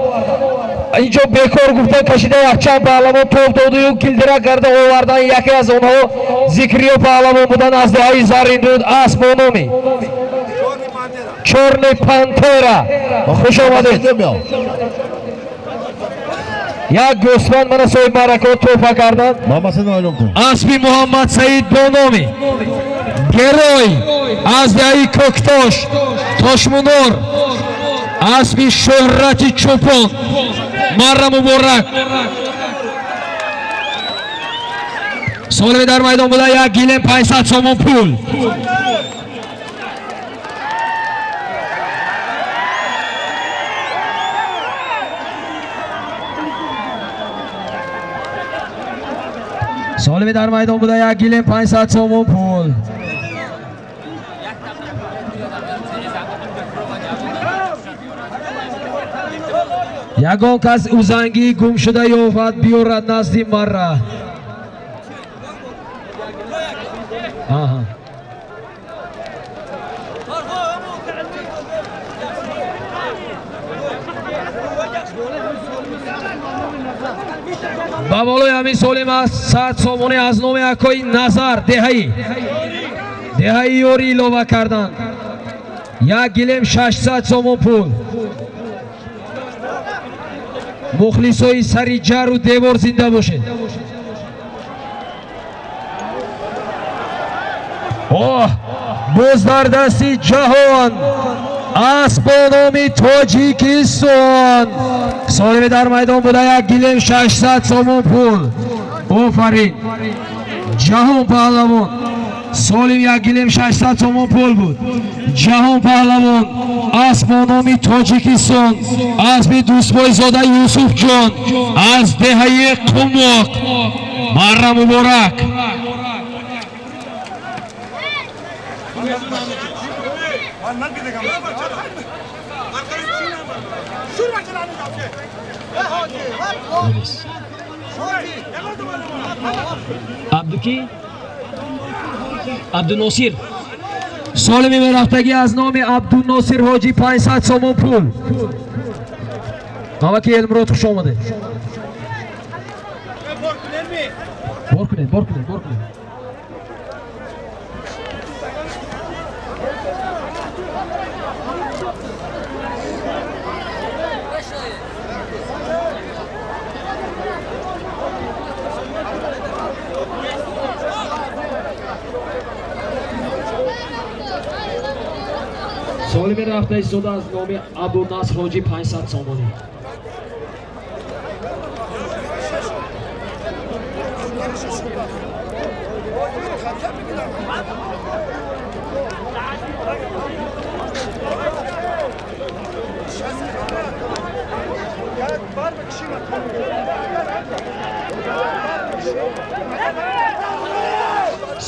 [SPEAKER 1] اینجا بیکار گفتن کشیده یک چند پهلوان توپ داده و کلدرا کرده آوردن. یکی از آنها ذکری و پهلوان بودن از دهایی زرین رود اسمانومی چورن پانترا. خوش آمدید. یک گوسفند من صاحب برکات توفه کردن. اسبی محمد سعید بونومی گروی از دهایی کوکتاش تاشمونور اسبی شهرتی چوپان مره مبارک. سالم در میدان بوده یک گیلم 500 سومون پول. سالم در میدان بوده یک گیلم 500 سومون پول. یگان کس اوزنگی گم شده یافت بیارد نزد مرا. آها. Ба болои ҳамин солим аст 100 сомонӣ аз номи акои Назар деҳаи ёрӣ илова карданд. Як гилем 600 сомон пул. Мухлисои сари ҷару девор зинда бошед. Оҳ, боз дар дасти ҷаҳон асп бо номи Тоҷикистон. Солими дар майдон буда як гилем 600 сомон пул. Офарин ҷаҳон паҳлавон. Солим як гилем 600 сомон пул буд. Ҷаҳон паҳлавон асп бо номи Тоҷикистон, аспи дӯстбойзода Юсуфҷон аз деҳаи Қумоқ. Марра муборак. Абдуки? Абдуносир. Солими мерафтагӣ аз номи Абдуносир ҳоҷӣ 500 сомон пул. Мамаки Элмурод хуш омадед. Бор кунед, бор кунед, бор кунед. Солими рафта истода аз номи Абунаср ҳоҷӣ 500 сомонӣ.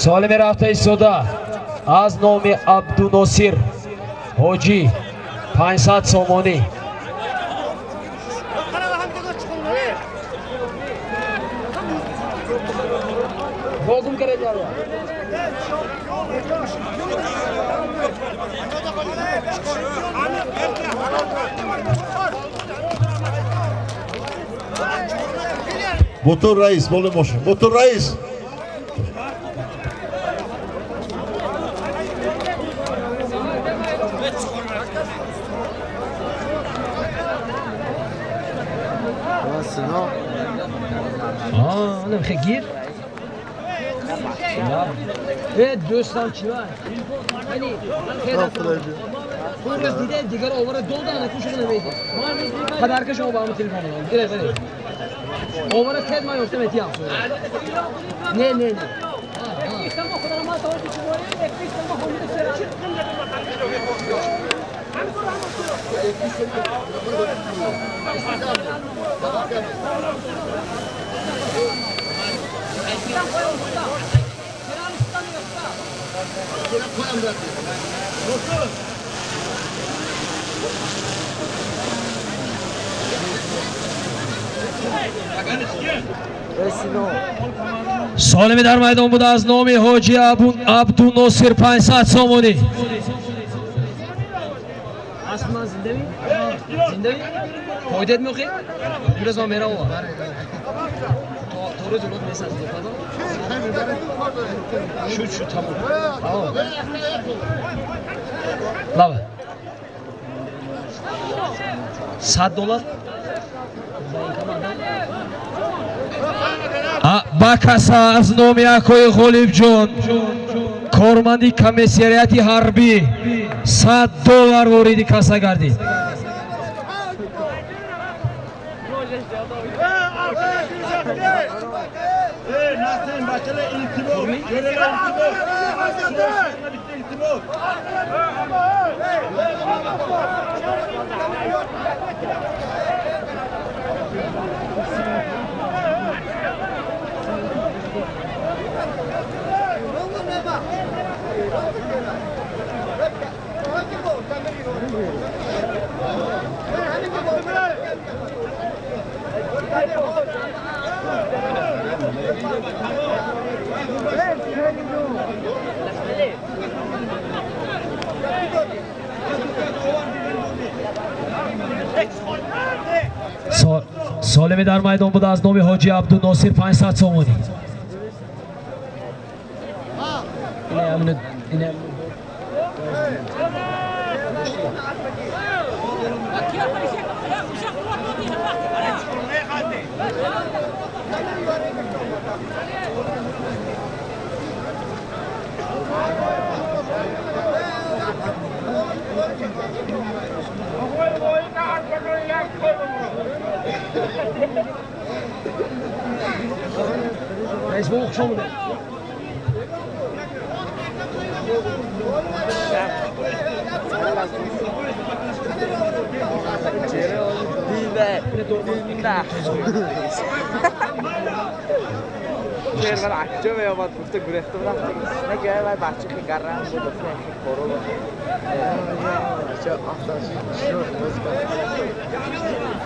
[SPEAKER 1] Солими рафта истода аз номи Абдуносир ҳоҷӣ 500 сомонӣ. Богум каред яро.
[SPEAKER 2] Мотор раис, боле мошин. Мотор раис.
[SPEAKER 4] Гир. Дӯстам чӣ ва? Рӯз дида дигар овара дода накушуда намедид. Падарка шумо ба ҳама телефон додам. Гиред, гиред. Овара тед ман ёфта метиям. Не, не, не.
[SPEAKER 1] Солими дар майдон буда аз номи ҳоҷи Абдуносир 500 сомонӣ.
[SPEAKER 4] Асман зиндави? Зиндави? Фоидат мехоҳед? Имрӯз ман меравам. То рӯз улот месаз духтарон. Шуд, шуд, тамом.
[SPEAKER 1] Лава. $100. Ба каса аз номи акои Ғолибҷон, корманди комиссариати ҳарбӣ, $100 вориди каса гардид. Солими дар майдон буда аз номи ҳоҷи Абдуносир 500 сомонӣ. Раис бо хуш омадед.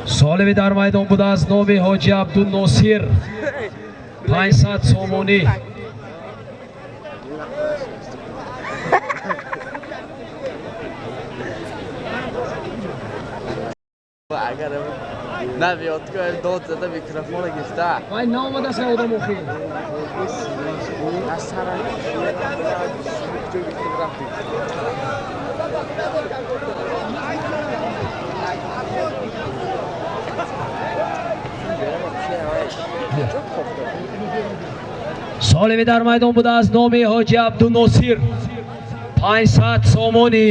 [SPEAKER 1] Солими дар майдон буда аз номи ҳоҷи Абдуносир 500 сомонӣ.
[SPEAKER 6] Агар набиёд ку дод зада микрофона гирифта.
[SPEAKER 4] Вай наомадааст одам охир.
[SPEAKER 6] Аз сара
[SPEAKER 1] Солими дар майдон буда аз номи ҳоҷи Абдуносир 500 сомонӣ.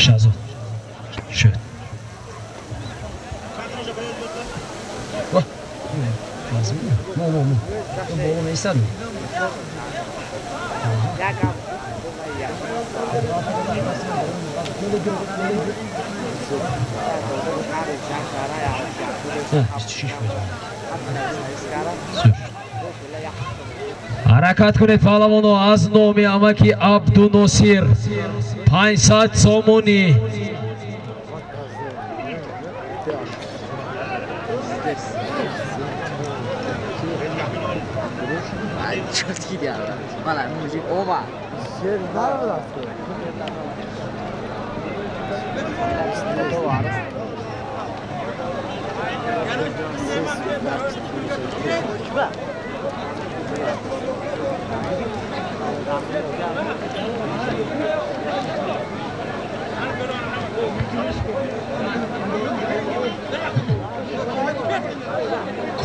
[SPEAKER 1] Шазод шуд.
[SPEAKER 4] Бобо меистад.
[SPEAKER 1] Ҳаракат кунед паҳлавоно аз номи амаки Абдуносир 500 сомонӣ.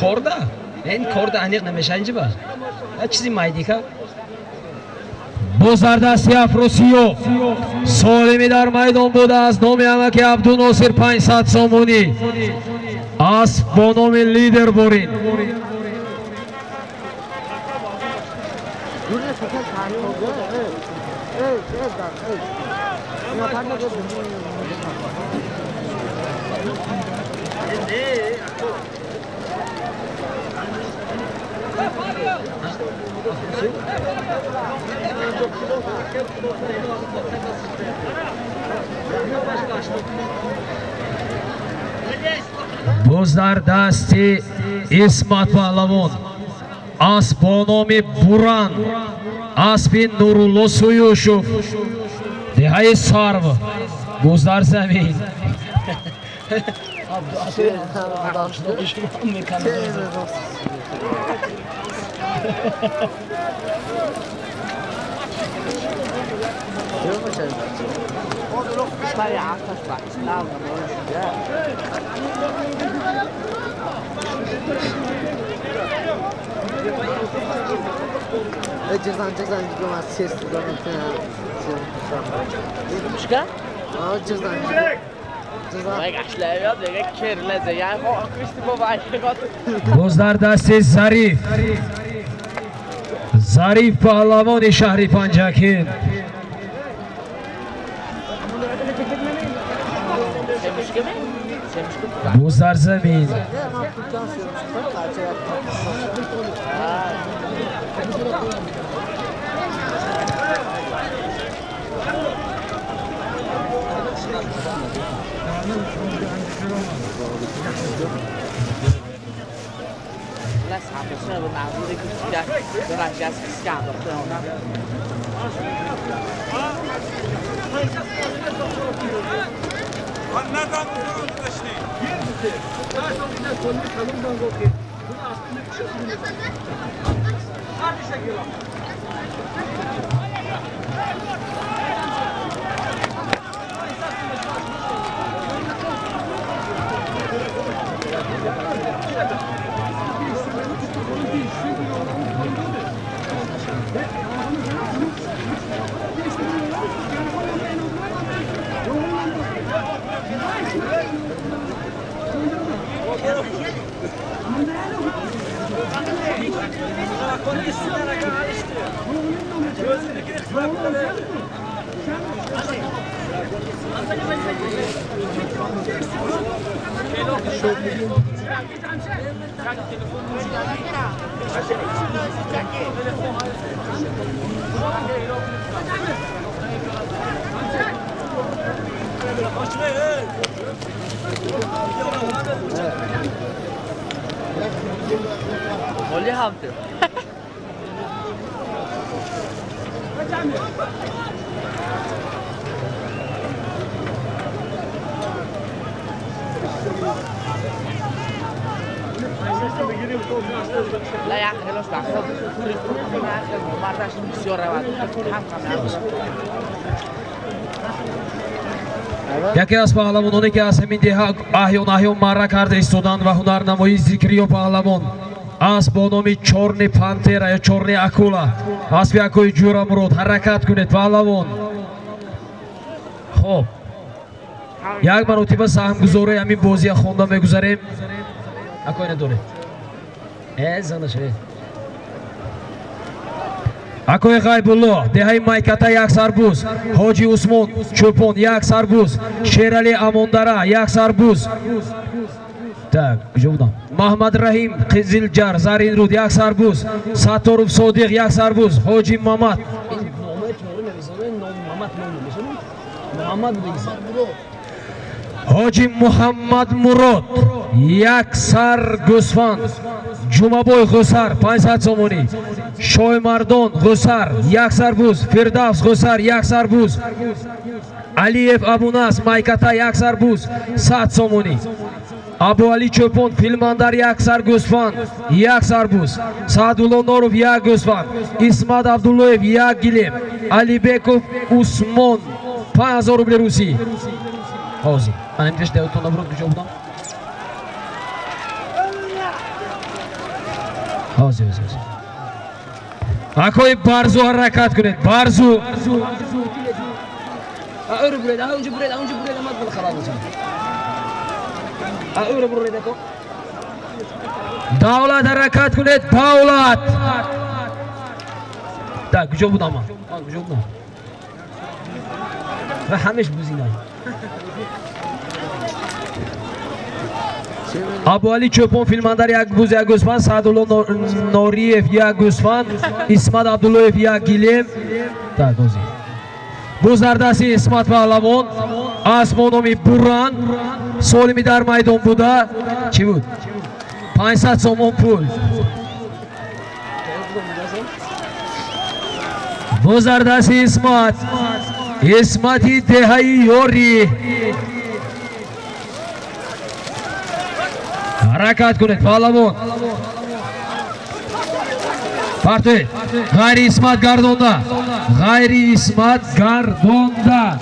[SPEAKER 4] Корда? Ин корда аниқ намеша инҷи ба? Чизи майдика?
[SPEAKER 1] Боз дар дасти Афросиёб солими дар майдон буда аз номи амаки Абдуносир 500 сомонӣ. Асп бо номи лидер борин. Боз дар дасти Исмат паҳлавон асп бо номи Буран, аспи Нурулло Суюшов, деҳаи Сарв. Боз дар замин. Боз дар дасти Зариф, Зариф паҳлавони шаҳри Панҷакент. Боз дар замин.
[SPEAKER 6] 멀리 하면 돼요. لا يا اخي لوش بعخذ ما بعرفش
[SPEAKER 1] Яке аз паҳлавононе, ки аз ҳамин деҳа аҳён аҳён марра карда истоданд ва ҳунарнамоии зикриё паҳлавон асп бо номи Чёрный пантера ё Чёрный акула, аспи акои Ҷӯрамурод. Ҳаракат кунед, паҳлавон. Хоб, як маротиба саҳмгузорои ҳамин бозия хонда мегузарем. Акои надоред, э занашавед. Акои Ғайбулло, деҳаи Майката, як сарбуз. Ҳоҷи Усмон Чӯпон, як сарбуз. Шерали Амондара, як сарбуз. Так, куҷо будам? Маҳмадраҳим Қизилҷар, Заринруд, як сарбуз. Сатторов Содиқ, як сарбуз. Ҳоҷи Мамад. Ҳоҷи Муҳаммад Мурод, як сар гӯсфанд. Ҷумабой Ғусар, 500 сомонӣ. Шоймардон Ғусар, як сарбуз. Фирдавс Ғусар, як сарбуз. Алиев Абунас, Майката, як сарбуз, 100 сомонӣ. Абуали Чӯпон, Филмандар, як сар гӯсфанд, як сарбуз. Саъдулло Норов, як гӯсфанд. Исмат Абдуллоев, як гилем. Алибеков Усмон, 5000 рубли русӣ. Ҳозир анамиташ даётон набурд. Куҷо будам? Ҳозир, ҳозир, ҳозир. Акои Барзу, ҳаракат кунед, Барзу.
[SPEAKER 4] Öyle buraya, daha önce buraya, daha önce buraya namaz kılı kalalım. Öyle buraya da
[SPEAKER 1] Давлат, ҳаракат кунед, Давлат. Так, куҷо будам ман? Куҷо будам? Ва ҳамеш бузина. Абуали Чӯпон, Филмандар, як буз, як гӯсфанд. Саъдулло Нориев, як гӯсфанд. Исмат Абдуллоев, як гилем. Так, ҳозир буз дар дасти Исмат паҳлавон, асп бо номи Буран, солими дар майдон буда, чӣ буд? 500 сомон пул. Буз дар дасти Исмат, Исмати деҳаи Ёрӣ. Ҳаракат кунед, паҳлавон. Партоед. Ғайри Исмат гардонда, ғайри Исмат гардонда,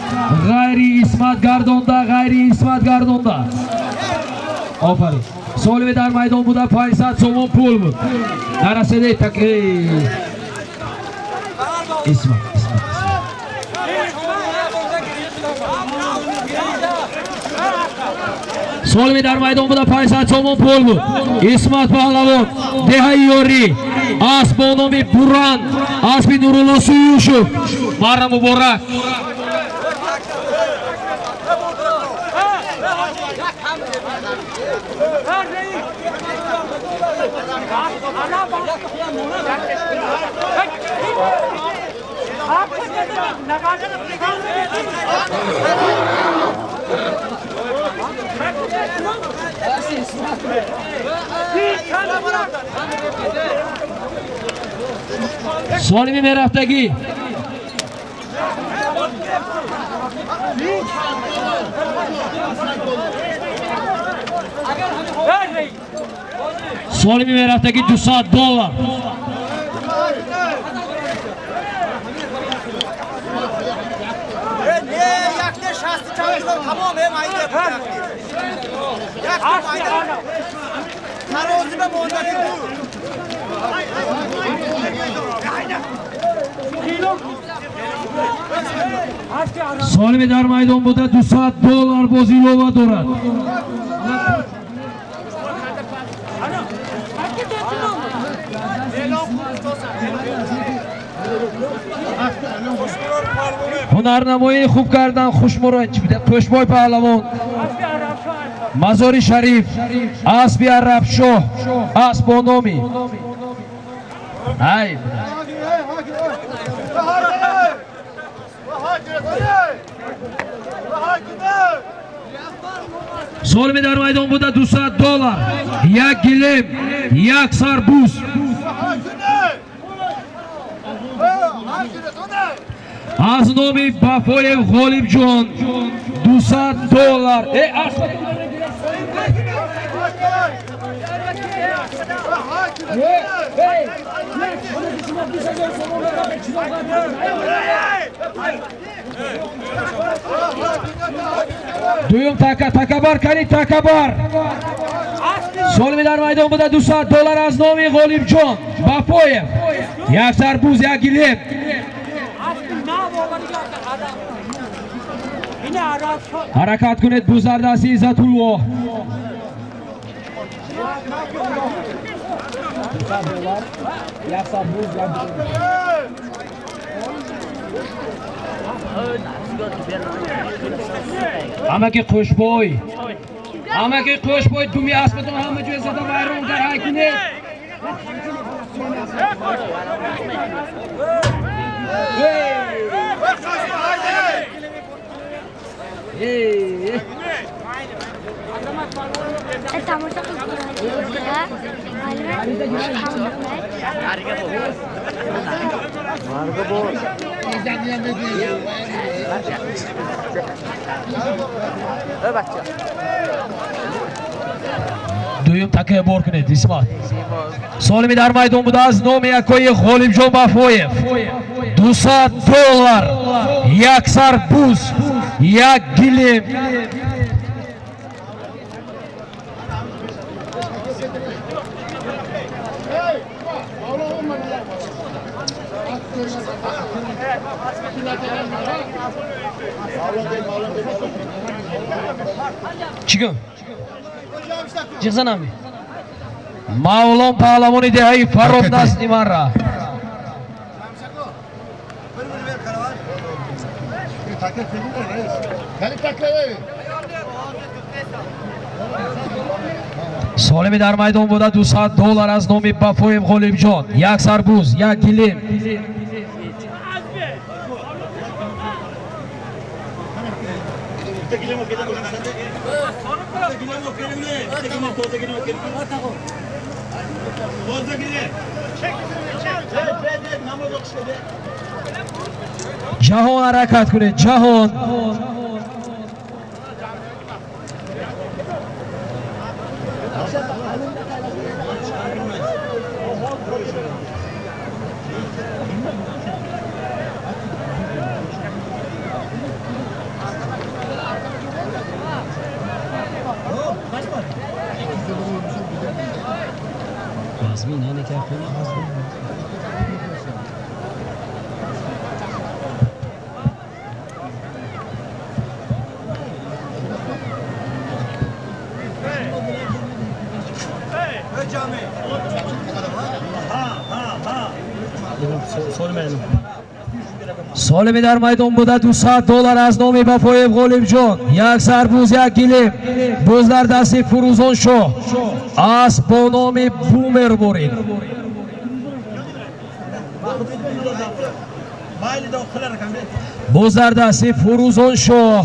[SPEAKER 1] ғайри Исмат гардонда, ғайри Исмат гардонда. Офарин. Солими дар майдон буда, 500 сомон пул буд. Нарасиде так. Исмат, Исмат. Солими дар майдон буда, 500 сомон пул буд. Исмат паҳлавон, деҳаи Ёрӣ, асп бо номи Буран, аспи Нурулло Суюшев. Марра муборак. Солими мерафтагӣ. Солими мерафтагӣ $200. Солими дар майдон буда $200 боз илова дорад. Ҳунарнамоии хуб кардан Хушмурод Қӯшбой паҳлавон, Мазори Шариф, асби Арабшоҳ, асб бо номи ай. Солими дар майдон буда $200, як гилем, як сарбуз. Аз номи Бафоев Ғолибҷон $200. Дуюм така, такабар кани, такабар. Солими дар майдон буда $200 аз номи Ғолибҷон Бафоев, як сарбуз, як гилем. Ҳаракат кунед, буз дар дасти Иззатулло. Ҳамаки Қӯшбой, ҳамаки Қӯшбой, думи аспатон ҳама ҷоя зада вайрон кар, ҳай кунед.
[SPEAKER 5] Tomosha qilib.
[SPEAKER 1] Дуюм такая бор кунед, Исмат. Солими дар майдон буда аз номи якои Ғолибҷон Бафоев $200, як сарбуз, як гилем. Чигун? Ҷиғзанами? Мавлон паҳлавони деҳаи Фароб назди манра. Солими дар майдон буда $200 аз номи Бафоев Ғолибҷон, як сарбуз, як гилем. Ҷаҳон ҳаракат кунед, ҷаҳон. Солими дар майдон буда $200 аз номи Бафоев Ғолибҷон, як сарбуз, як гилем, буз дар дасти Фурӯзон шоҳ, асб бо номи Бумер бурид. Боз дар дасти Фурӯзоншоҳ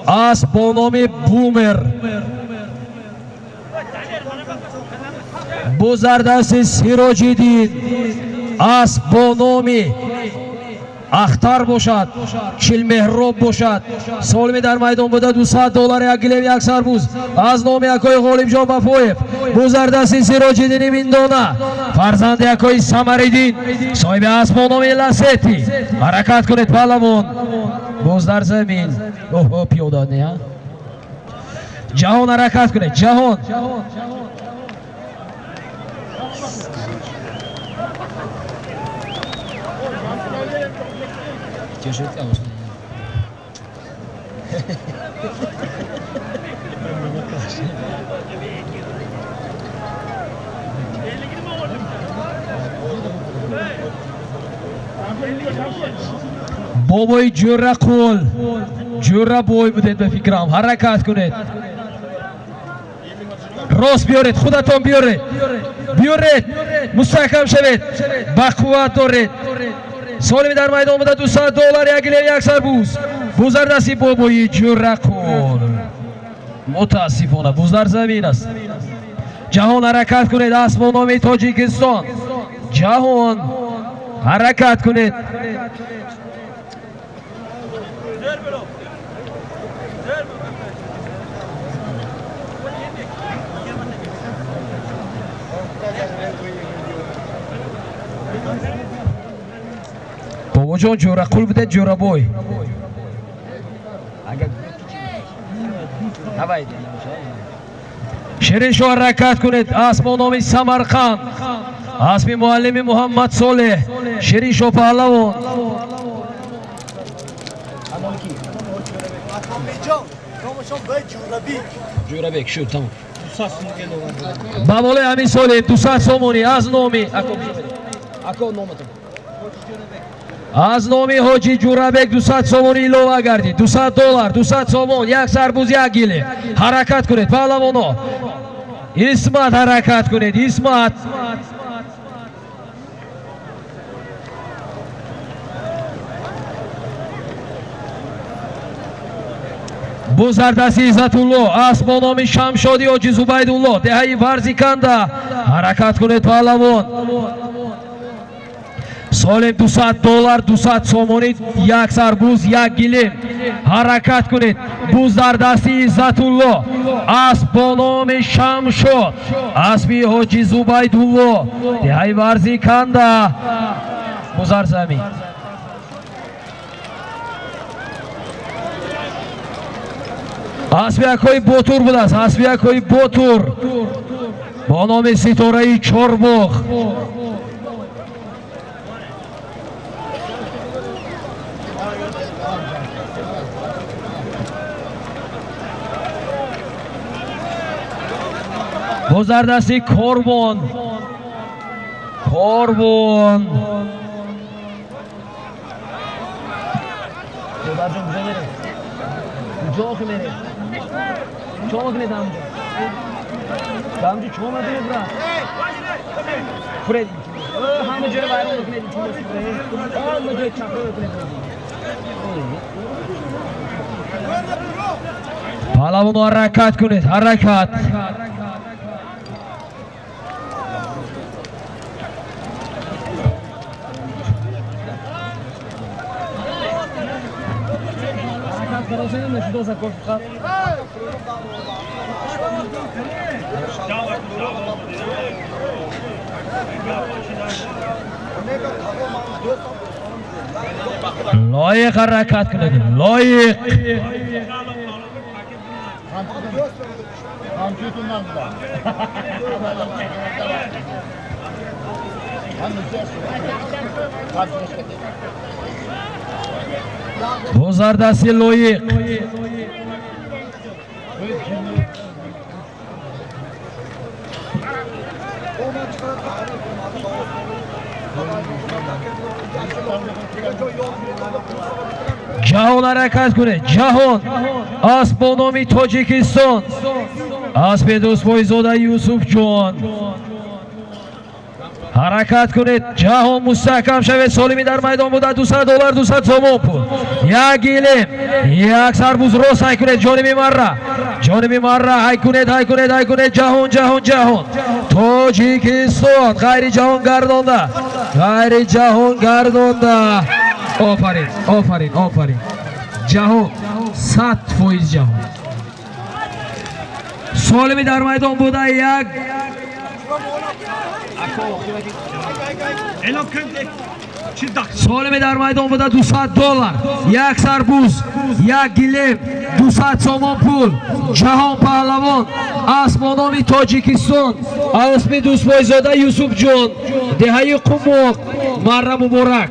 [SPEAKER 1] асп бо номи Бумер. Боз дар дасти Сироҷиддин асп бо номи Ахтар бошад, Чилмеҳроб бошад. Солими дар майдон буда $200, як гилем, як сарбуз аз номи акои Ғолибҷон Вафоев. Боз дар дасти Сироҷиддини Миндона, фарзанди акои Самариддин, соҳиби асп бо номи Ласети. Ҳаракат кунед, паҳлавон. Боз дар замин. Оҳо, пиёда не, а? Ҷаҳон, ҳаракат кунед, ҷаҳон. Бобои Ҷӯрақул, Ҷӯрабой будед ба фикрам. Ҳаракат кунед, рост биёред, худатон биёред, биёред, мустаҳкам шавед, ба қувват доред. Солими дар майдон буда $200, як гилем, як сарбуз. Буз дар дасти бобои Ҷӯрақул, мутаассифона буз дар замин аст. Ҷаҳон, ҳаракат кунед, асп бо номи Тоҷикистон. Ҷаҳон, ҳаракат кунед. Бобоҷон, Ҷӯрақул будед, Ҷӯрабой. Шириншоҳ, ҳаракат кунед, асп бо номи Самарқанд, аспи муаллими Муҳаммад Солеҳ. Шириншоҳ паҳлавон. Ҷӯрабек шуд, тамом. Ба болои ҳамин соли 200 сомонӣ аз номи ако номатон, аз номи ҳоҷи Ҷӯрабек 200 сомонӣ илова гардид. $200, 200 сомон, як сарбуз, як гиле. Ҳаракат кунед, паҳлавоно. Исмат, ҳаракат кунед, Исмат. Боз дар дасти Иззатулло асп бо номи Шамшоди ҳоҷи Зубайдулло, деҳаи Варзиканда. Ҳаракат кунед, паҳлавон. Солим $200, 200 сомонӣ, як сарбуз, як гилем. Ҳаракат кунед. Буз дар дасти Иззатулло, асп бо номи Шамшод, аспи ҳоҷи Зубайдулло, деҳаи Варзиканда. Буз дар замин. Аспи акои Ботур будааст, аспи акои Ботур бо номи Ситораи Чорбоғ. Боз дар дасти Корбон, Корбон.
[SPEAKER 4] Куҷо меред? Чо мекунед ҳамҷо? Ҳамҷо чо мекунед, брат? Хӯред, ҳама ҷои вайрон мекунед, ҳама ҷои чапа мекунед.
[SPEAKER 1] Паҳлавоно, ҳаракат кунед, ҳаракат. Лоиқ ҳаракат кунед, лоиқ. Боз дар дасти Лоиқ. Ҷаҳон, ҳаракат кунед, ҷаҳон. Асп бо номи Ҳаракат кунед, ҷаҳон мустаҳкам шавед. Солими дар майдон буда $200, 200 сомон пул, як гилем, як сарбуз. Рост ҳай кунед, ҷониби марра, ҷониби марра ҳай кунед, ҳай кунед, ҳай кунед. Ҷаҳон, ҷаҳон, ҷаҳон, Тоҷикистон ғайри ҷаҳон гардонда, ғайри ҷаҳон гардонда. Офарин, офарин, офарин. Ҷаҳон, 100% ҷаҳон. Солими дар майдон буда як солими дар майдон буда $200, як сарбуз, як гилем, 200 сомон пул. Ҷаҳон паҳлавон, асп бо номи Тоҷикистон, асби Дӯстбойзода Юсуфҷон, деҳаи Қумоқ. Марра муборак.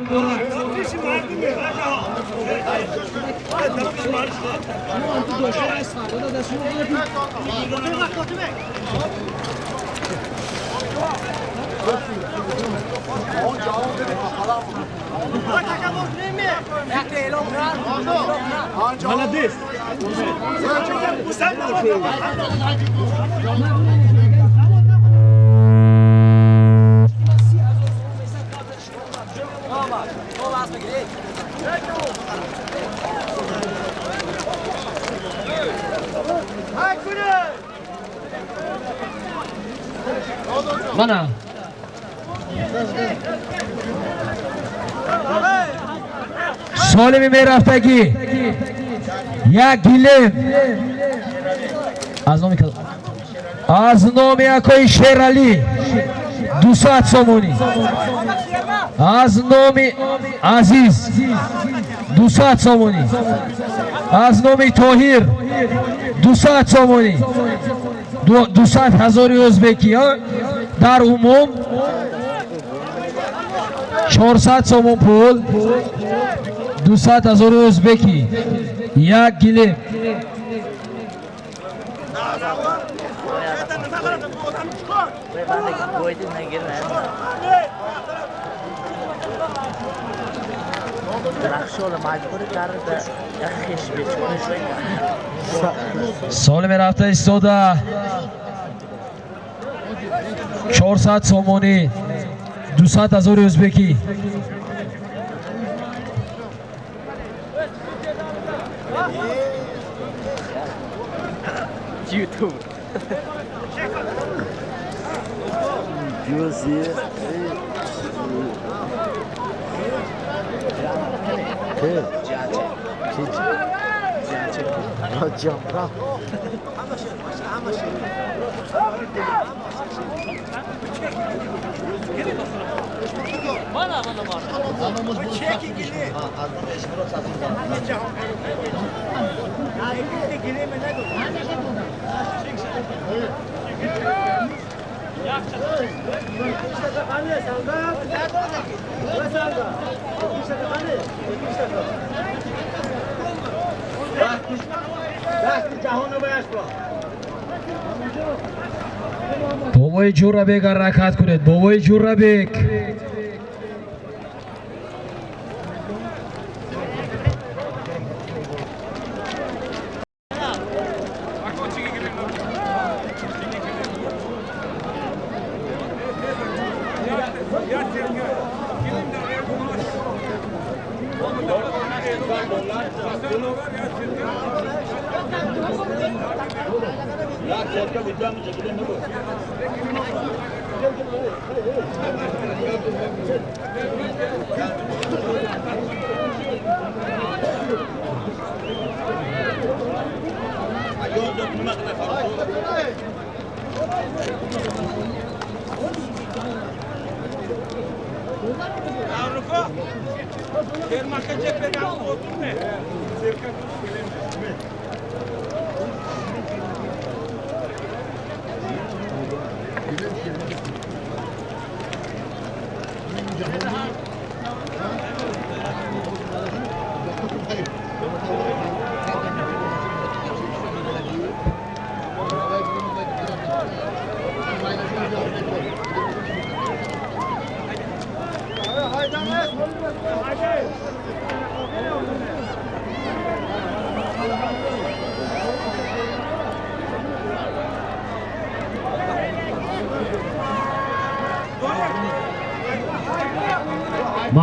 [SPEAKER 1] Мана солими мерафтагӣ, як гилем аз номи, аз номи акои Шералӣ 200 сомонӣ, аз номи Азиз 200 сомонӣ, аз номи Тоҳир 200 сомонӣ, 200 ҳазори ӯзбекӣ. Дар умум 400 сомон пул, 200 ҳазори ӯзбекӣ, як гилем. Соли мерафта истода 400 сомонӣ, 200 ҳазори ӯзбекӣ.
[SPEAKER 6] YouTube.
[SPEAKER 1] Бобои Ҷурабек, ҳаракат кунед, бобои Ҷурабек.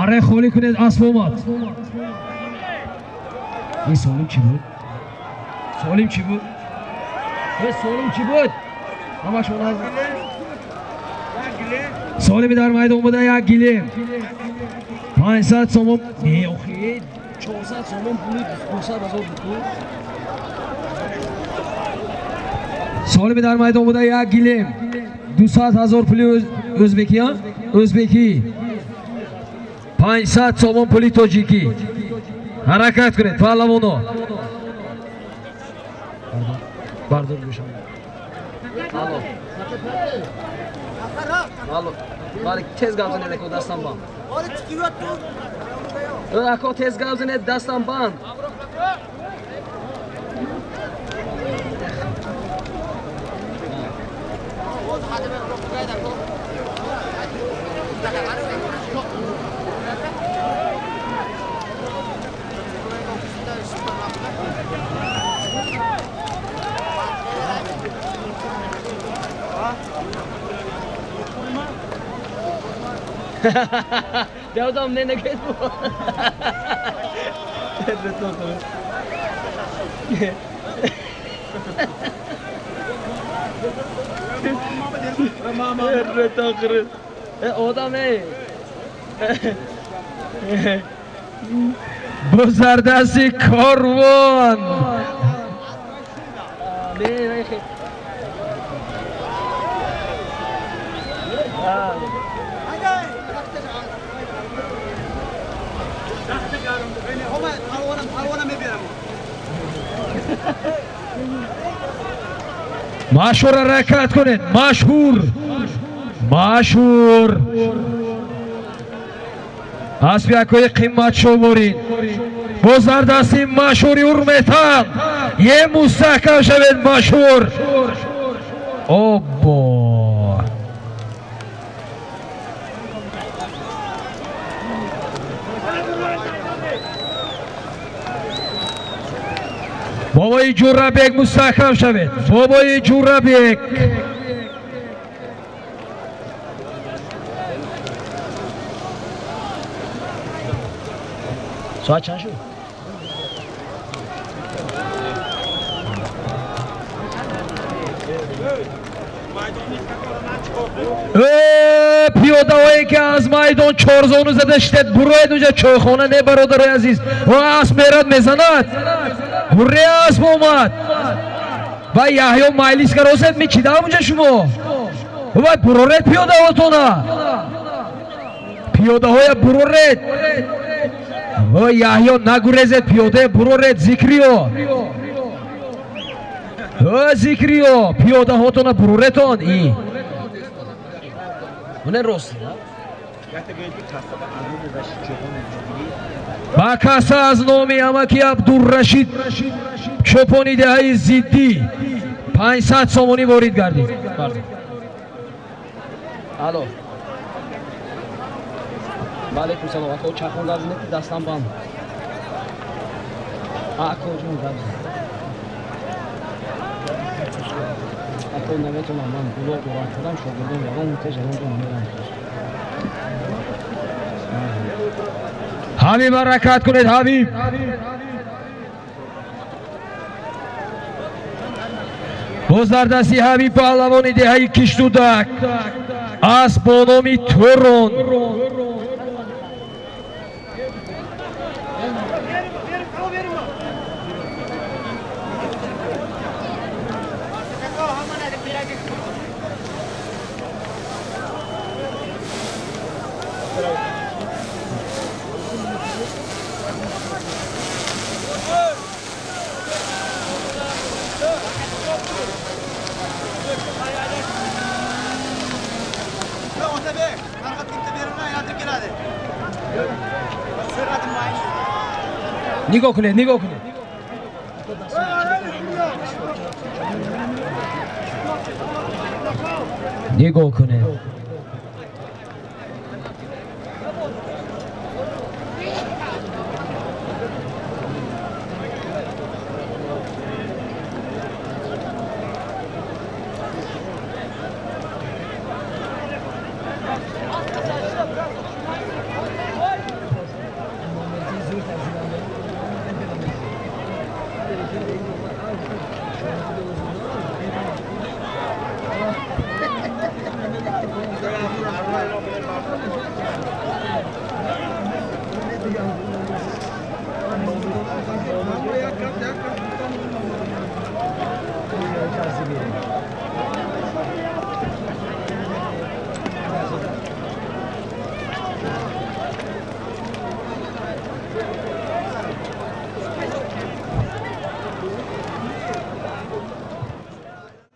[SPEAKER 1] Маре холӣ кунед, асп омад. Ин солим чӣ буд? Солим чӣ буд? Солим чӣ буд? Ҳамаш он солими дар майдон буда як гилем. 500 сомон. Не, охи 400 сомон пули 200 ҳазор буд. Солими дар майдон буда як гилем. 200 ҳазор пули ӯзбекӣ, ӯзбекӣ. 500 сомон пули тоҷикӣ. Ҳаракат кунед, паҳлавоно. Бардор гӯшам.
[SPEAKER 4] Алло. Алло. Вале тез гап занед, ако дастам банд. Ако тез гап занед, дастам банд. Devdam ne ne bu? Odam ey.
[SPEAKER 1] Бузардасти корвон. Машҳур ҳаракат кунед, машҳур, машҳур. Аспи акои қимат шуморин. Боз дар дасти машҳури Урметан. Е мустаҳкам шавед машҳур. Обо. Бобои Ҷурабек мустаҳкам шавед. Бобои Ҷурабек.
[SPEAKER 4] Соат чанд шуд?
[SPEAKER 1] Пиёдаҳое ки аз майдон чорзону зада шидед, буроед унҷа чойхона не, бародарои азиз. О, асп мерад мезанад. Ҳурре асп омад. Ва Яҳё майлис каросед мечидам унҷа шумо. Ва буроред пиёдаҳотона. Пиёдаҳоя буроред. О, Яҳё нагурезед, пиёдае буроред, Зикриё. О, Зикриё, пиёдаҳотона буроретон. И
[SPEAKER 4] Оне рост.
[SPEAKER 1] Ба каса аз номи амаки Абдуррашид чӯпони деҳаи зиддӣ 500 сомонӣ ворид гардид.
[SPEAKER 4] Алло. Ва алайкум салом. Ако чахон гап занед, дастам банд. Ако ҷон гап зан. Ако наметонам, ман гулоб дорам, худам шогирдон ягон тез ягон ҷо намерам.
[SPEAKER 1] Ҳабиб ҳаракат кунед, Ҳабиб. Боз дар дасти Ҳабиб паҳлавони деҳаи Киштудак асп бо номи Турон. Нигоҳ кунед, нигоҳ кунед. Нигоҳ кунед.